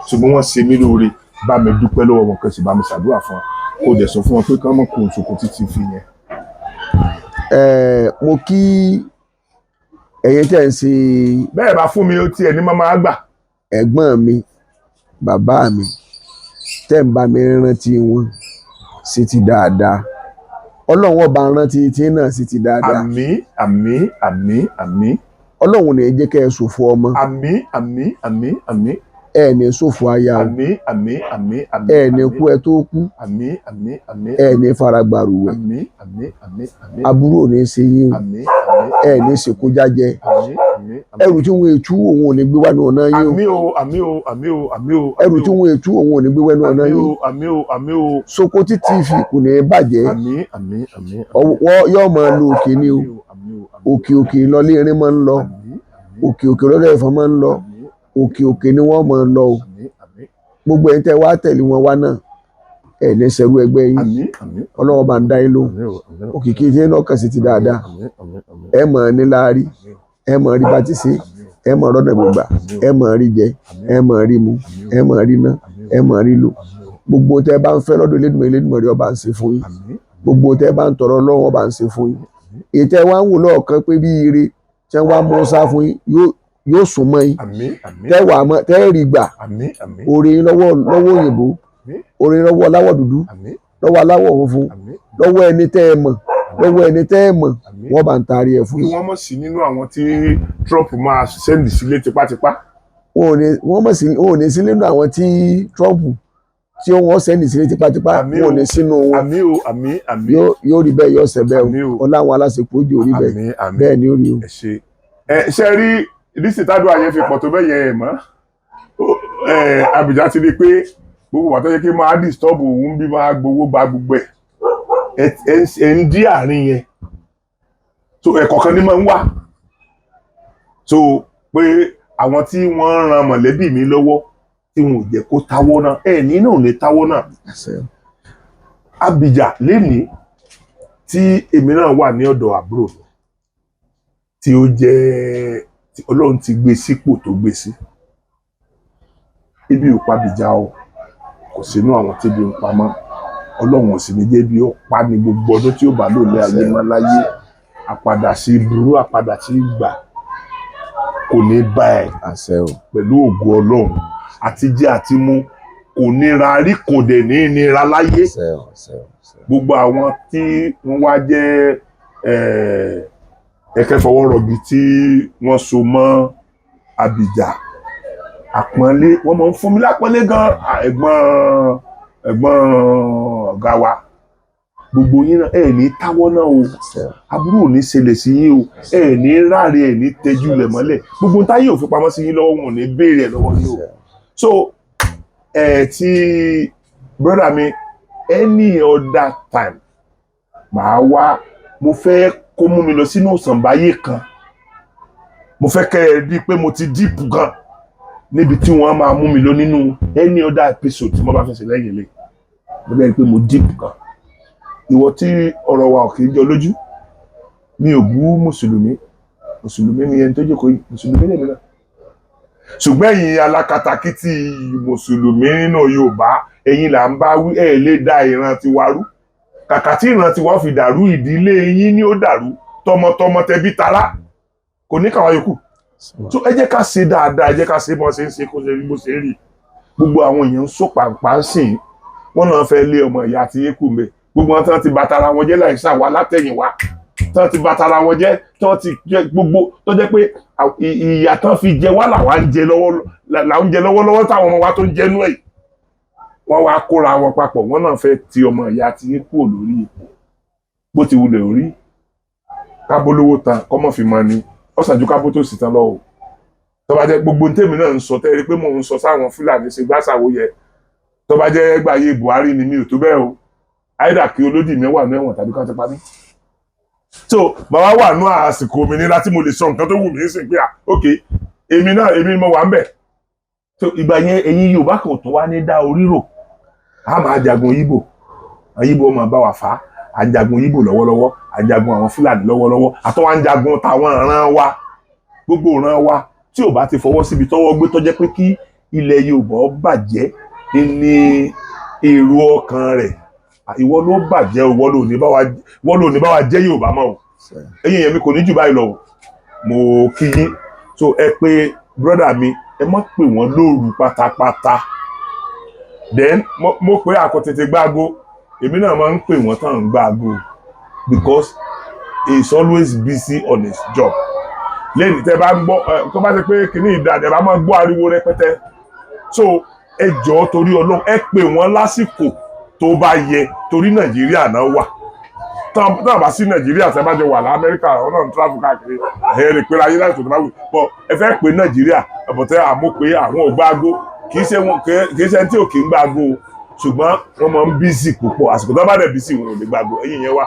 ṣùgbọ́n wọ́n ṣe mí lóore. Bá mi dúpẹ́ lọ́wọ́ wọn, kẹ́sì bá mi ṣàdúrà fún wọn, kó dẹ̀ sọ fún wọn pé kán mọ̀ kó oṣù kò títí fi yẹn. Mo kí ẹ̀yin tẹ́ ń ṣe Bẹ́ẹ̀ bá fún mi, ó tiẹ̀ ní máa gbà. ẹ̀gbọ́n mi, bàbá mi, tẹ́ ń bá mi rántí wọn sí ti dáadáa. Ọlọ́run ọba rántí tí náà sí ti dáadáa. Àmín, àmín, àmín, àmín. Ọlọ́run ní jẹ́ kẹ́ ẹ ṣòfò ọmọ. Àmín, àmín, àmín, àmín. Ẹ ní ṣòfò aya o. Àmín, àmín, àmín, àmín. Ẹ ní kú ẹ tó kú. Àmín, àmín, àmín. Ẹ ní faragbàrúwẹ̀. Àmín, àmín, àmín, àmín. Aburú ò ní ṣe yín o. Àmín, àmín. Ẹ ní ṣèkó jájẹ. Àmín, àmín, àmín. Ẹrù tí wọn ètú òun ò ní gbé wá ní ọ̀nà yín o. Àmín o, àmín o, àmín o, àmín o. Ẹrù tí wọn ètú òun ò ní gbé wá ní ọ̀nà Àmín yín. o, àmín o, àmín o. Sokoti TV kò ní bàjẹ́. Àmín, àmín, àmín. Ọwọ́ yóò máa lo òkè ni o. Àmín o, àmín o, àmín. Òkè òkè lọlé irin máa ń lọ. Àmín, àmín. Òkè òkè lọlé ẹ̀fọn máa ń lọ. Àmín. Òkè òkè ni wọ́n máa ń lọ o. Àmín, àmín. Gbogbo ẹ̀yin tẹ́ wá tẹ̀lé wọn wá náà, ẹ̀ ní sẹ́rú ẹgbẹ́ yín. Àmín, àmín. Ọlọ́wọ́ bá ń dá yín lóhùn. Àmín o, àmín o. Òkìkí tí náà kàn sí ti dáadáa. Àmín, àmín, àmín. Ẹ mọ̀ ní láárí, ẹ mọ̀ rí bá ti ṣe, ẹ mọ̀ rọ́nà gbogbo, ẹ mọ̀ rí jẹ, ẹ mọ̀ rí mu, ẹ mọ̀ rí ná, ẹ mọ̀ rí lò. Gbogbo tẹ́ bá ń fẹ́ lọ́dọ̀ Elédùmarè, Elédùmarè ọba ń ṣe fún yín. Àmín. Gbogbo tẹ́ bá ń tọrọ lọ́wọ́, ọba ń ṣe fún yín. Èyí tẹ́ wá ń wò lọ́ọ̀kan pé bí ire tí wọ́n á mú sá fún yín, yóò sún mọ́ yín. Àmín, àmín. Tẹ́ wàá mọ̀ tẹ́ rí gbà. Àmín, àmín. Oore yín lọ́wọ́ òyìnbó, oore yín lọ́wọ́ aláwọ̀ dúdú, Àmín. lọ́wọ́ aláwọ̀ funfun, Àmín. lọ́wọ́ ẹni tẹ́ ẹ mọ̀, lọ́wọ́ ẹni tẹ́ ẹ mọ̀, Àmín. wọ́n bá ń taari ẹ̀ fún Kí yín. wọ́n mọ̀ sí nínú àwọn tí Trump máa send sílé tipátipá. Wọn ò ní wọ́n mọ̀ sí, wọn ò ní sí nínú àwọn tí Trump tí wọ́n send sílé tipátipá. Àmín Wọn ò ní o. sínú wọn. Àmín o, àmín, àmín. Yóò rí bẹ́ẹ̀, yóò ṣẹ bẹ́ẹ̀ Àmín o. o. Ọlá àwọn aláṣepọ̀ ojú orí bẹ́ẹ̀. Àmín, àmín. Bẹ́ẹ̀ ni ó rí o. Ẹ ṣe, ẹ ṣe rí lísì tádùn àyẹn fi pọ̀ tó bẹ́ẹ̀ yẹn ẹ̀ mọ́. Ẹ Abidjan ti rí i pé gbogbo wà tó yẹ kí máa disturb òun bí máa gbowó gba gbogbo ẹ̀ ẹ̀ ń dí àárín yẹn. So ẹ̀kọ̀ọ̀kan ni máa ń wà, so pé àwọn tí wọ́n ń ran mọ̀lẹ́bí mi lọ́wọ́ tí wọn ò jẹ́ kó táwọ́ náà, ẹ̀ ní náà ò ní táwọ́ náà. Àṣẹ. Abidjan lénìí tí èmi náà wà ní ọ̀dọ̀ àbúrò mi tí ó jẹ́ tí Ọlọ́run ti gbé sípò tó gbé sí, ibi ò pa Abidjan o, kò sínú àwọn tí ibi ń pamọ́. Ọlọ́run ò sì ní jẹ́ bí ó pa ní gbogbo ọdún tí ó bá lò ní ayé mọ́ láyé. Àpadà sí burú, àpadà sí ìgbà kò ní bá ẹ. Àṣẹ o. Pẹ̀lú ògo Ọlọ́run, àti jẹ àti mu kò nira rí, kò dẹ̀ ní nira láyé. Àṣẹ o, àṣẹ o, àṣẹ o. Gbogbo àwọn tí wọ́n wá jẹ́ ẹ̀kẹ́fọwọ́rọ̀gì tí wọ́n so mọ́ Abìjà, àpọ́nlé wọ́n máa ń fún mi lápọ́nlé gan. Ẹ̀gbọ́n ọ̀gá wa, gbogbo yín náà, ẹ̀ ní táwọ́ náà o. Àṣẹ o. Aburú ò ní ṣẹlẹ̀ sí yín o. Ẹ̀ ní ráre, ẹ̀ ní tẹ́jú lẹ̀ mọ́lẹ̀. Gbogbo táyé ò fi pamọ́ sí yín lọ́wọ́, wọn ò ní béèrè ẹ̀ lọ́wọ́ yín o. Àṣẹ o. So ẹ ti brother mi, any other time màá wá. Mo fẹ́ kó mú mi lọ sínú ìsànbáyé kan. Mo fẹ́ kẹ́ ẹ rí i pé mo ti deep gan níbi tí wọ́n máa mú mi lọ nínú any other episode tí mo bá fẹ́ ṣe lẹ́yìn ilé. Mo bẹ́ẹ̀ rí i pé mo deep gan. Ìwọ tí ọ̀rọ̀ wa ò kì í jọ lójú, mi ò bú mùsùlùmí. Mùsùlùmí ni ẹni tó jókòó yìí, mùsùlùmí lèmi náà. Ṣùgbọ́n ẹ̀yin alákatakítí mùsùlùmí nínú Yorùbá, ẹ̀yin là ń bá wí. Ẹ̀ lè da ìran tiwa rú. Kàkà tí ìran tiwa fi dàrú, ìdílé yín ni ó dàrú, tọmọtọmọ, tẹbí tará, kò ní káwa yòókù. So ẹ jẹ́ ká ṣe dáadáa, ẹ jẹ́ ká ṣe bọ́n ṣe ń ṣe, kó ṣe rí bó ṣe ń rí. Gbogbo àwọn èèyàn ń sọ pàǹpà ń sìn, wọ́n náà fẹ́ lé ọmọ ìyá àti yékù mbẹ. Gbogbo wọn tí wọ́n ti bàtara wọn jẹ́ láì ṣàwà látẹ̀yìnwá, tí wọ́n ti bàtara wọn jẹ́, tí wọ́n ti jẹ́ gbogbo tó jẹ́ pé ìyà tán fi jẹ wá làwa ń jẹ lọ́wọ́, là ń jẹ lọ́wọ́lọ́wọ́, táwọn ọmọ wa tó ń jẹnú ẹ̀, wọ́n wá kóra wọn papọ̀, wọ́n náà fẹ́ ti ọmọ ìyá àti yékù lórí ipò. Bó ti wulẹ̀ orí kábólówó tán kọ́mọ̀ fi mọ ni ọ̀sán ju kábó tó sì tán lọ o. Tó bá jẹ́ gbogbo tèmi náà ń sọ tẹ́rí pé mò ń sọ sáwọn Fúlàní ṣe gbàṣàwó yẹ, tó bá jẹ́ gbàyè Buhari ni, mi ò tó bẹ́ẹ̀ o. Àìdà kí olódì mi wà mẹ́wọ̀n tàbí ká ti pa mí. So màá wà nú àsìkò òmìnira tí mo lè sọ nǹkan tó wù mí sí pé, à, ok, èmi náà, èmi mo wà ń bẹ̀. So ìgbà yẹn, ẹ̀yin Yorùbá kan tó wá ní dá orí rò, a máa jagun Yíbò, àwọn Yíbò máa bá wa fà á. À ń jagun Yíbò lọ́wọ́lọ́wọ́, à ń jagun àwọn Fúlàní lọ́wọ́lọ́wọ́, àtọ́wá ń jagun táwọn ìran wa. Gbogbo ìran wa tí ò bá ti fọwọ́ síbi tọ́wọ́ gbé, tó jẹ́ pé kí ilẹ̀ Yorùbá ó bàjẹ́ ní èrò ọkàn rẹ̀, ìwọ ló bàjẹ́, ìwọ ló ní bá wa jẹ́ Yorùbá mọ́ o. Ẹ̀yin èèyàn mi, kò ní jù báyìí lọ o. Mo kí yín. So ẹ pé brother mi, ẹ má pè wọ́n lóru pátápátá. Then mo pé àkọtètè gbágo. Èmi náà máa ń pè wọ́n tán ń gbágo because he is always busy on his job. Lẹ́yìn tẹ́ bá ń gbọ́ ẹ, tó bá ṣe pé kìíní ìdá ẹ bá máa gbọ́ ariwo rẹpẹtẹ. So ẹ jọ̀ọ́, torí Ọlọ́run, ẹ pè wọ́n lásìkò tó bá yẹ, torí Nàìjíríà náà wà. Tán bá sí Nàìjíríà, tẹ́ bá jọ wà lamẹ́ríkà, ọ̀nà ń travel káàkiri, ẹ lè pera yín láti tó bá wù bọ́. Ẹ fẹ́ pè Nàìjíríà ẹ̀bọ̀tẹ́ àmọ́ pé àwọn ò gbáago. Kì í ṣe wọn, kì í ṣe ẹni tí ò kì í gbáago, ṣùgbọ́n wọ́n máa ń busy púpọ̀. Àsìkò tó bá dẹ̀ busy, wọn ò lè gbáago. Ẹ̀yìn yẹn wà.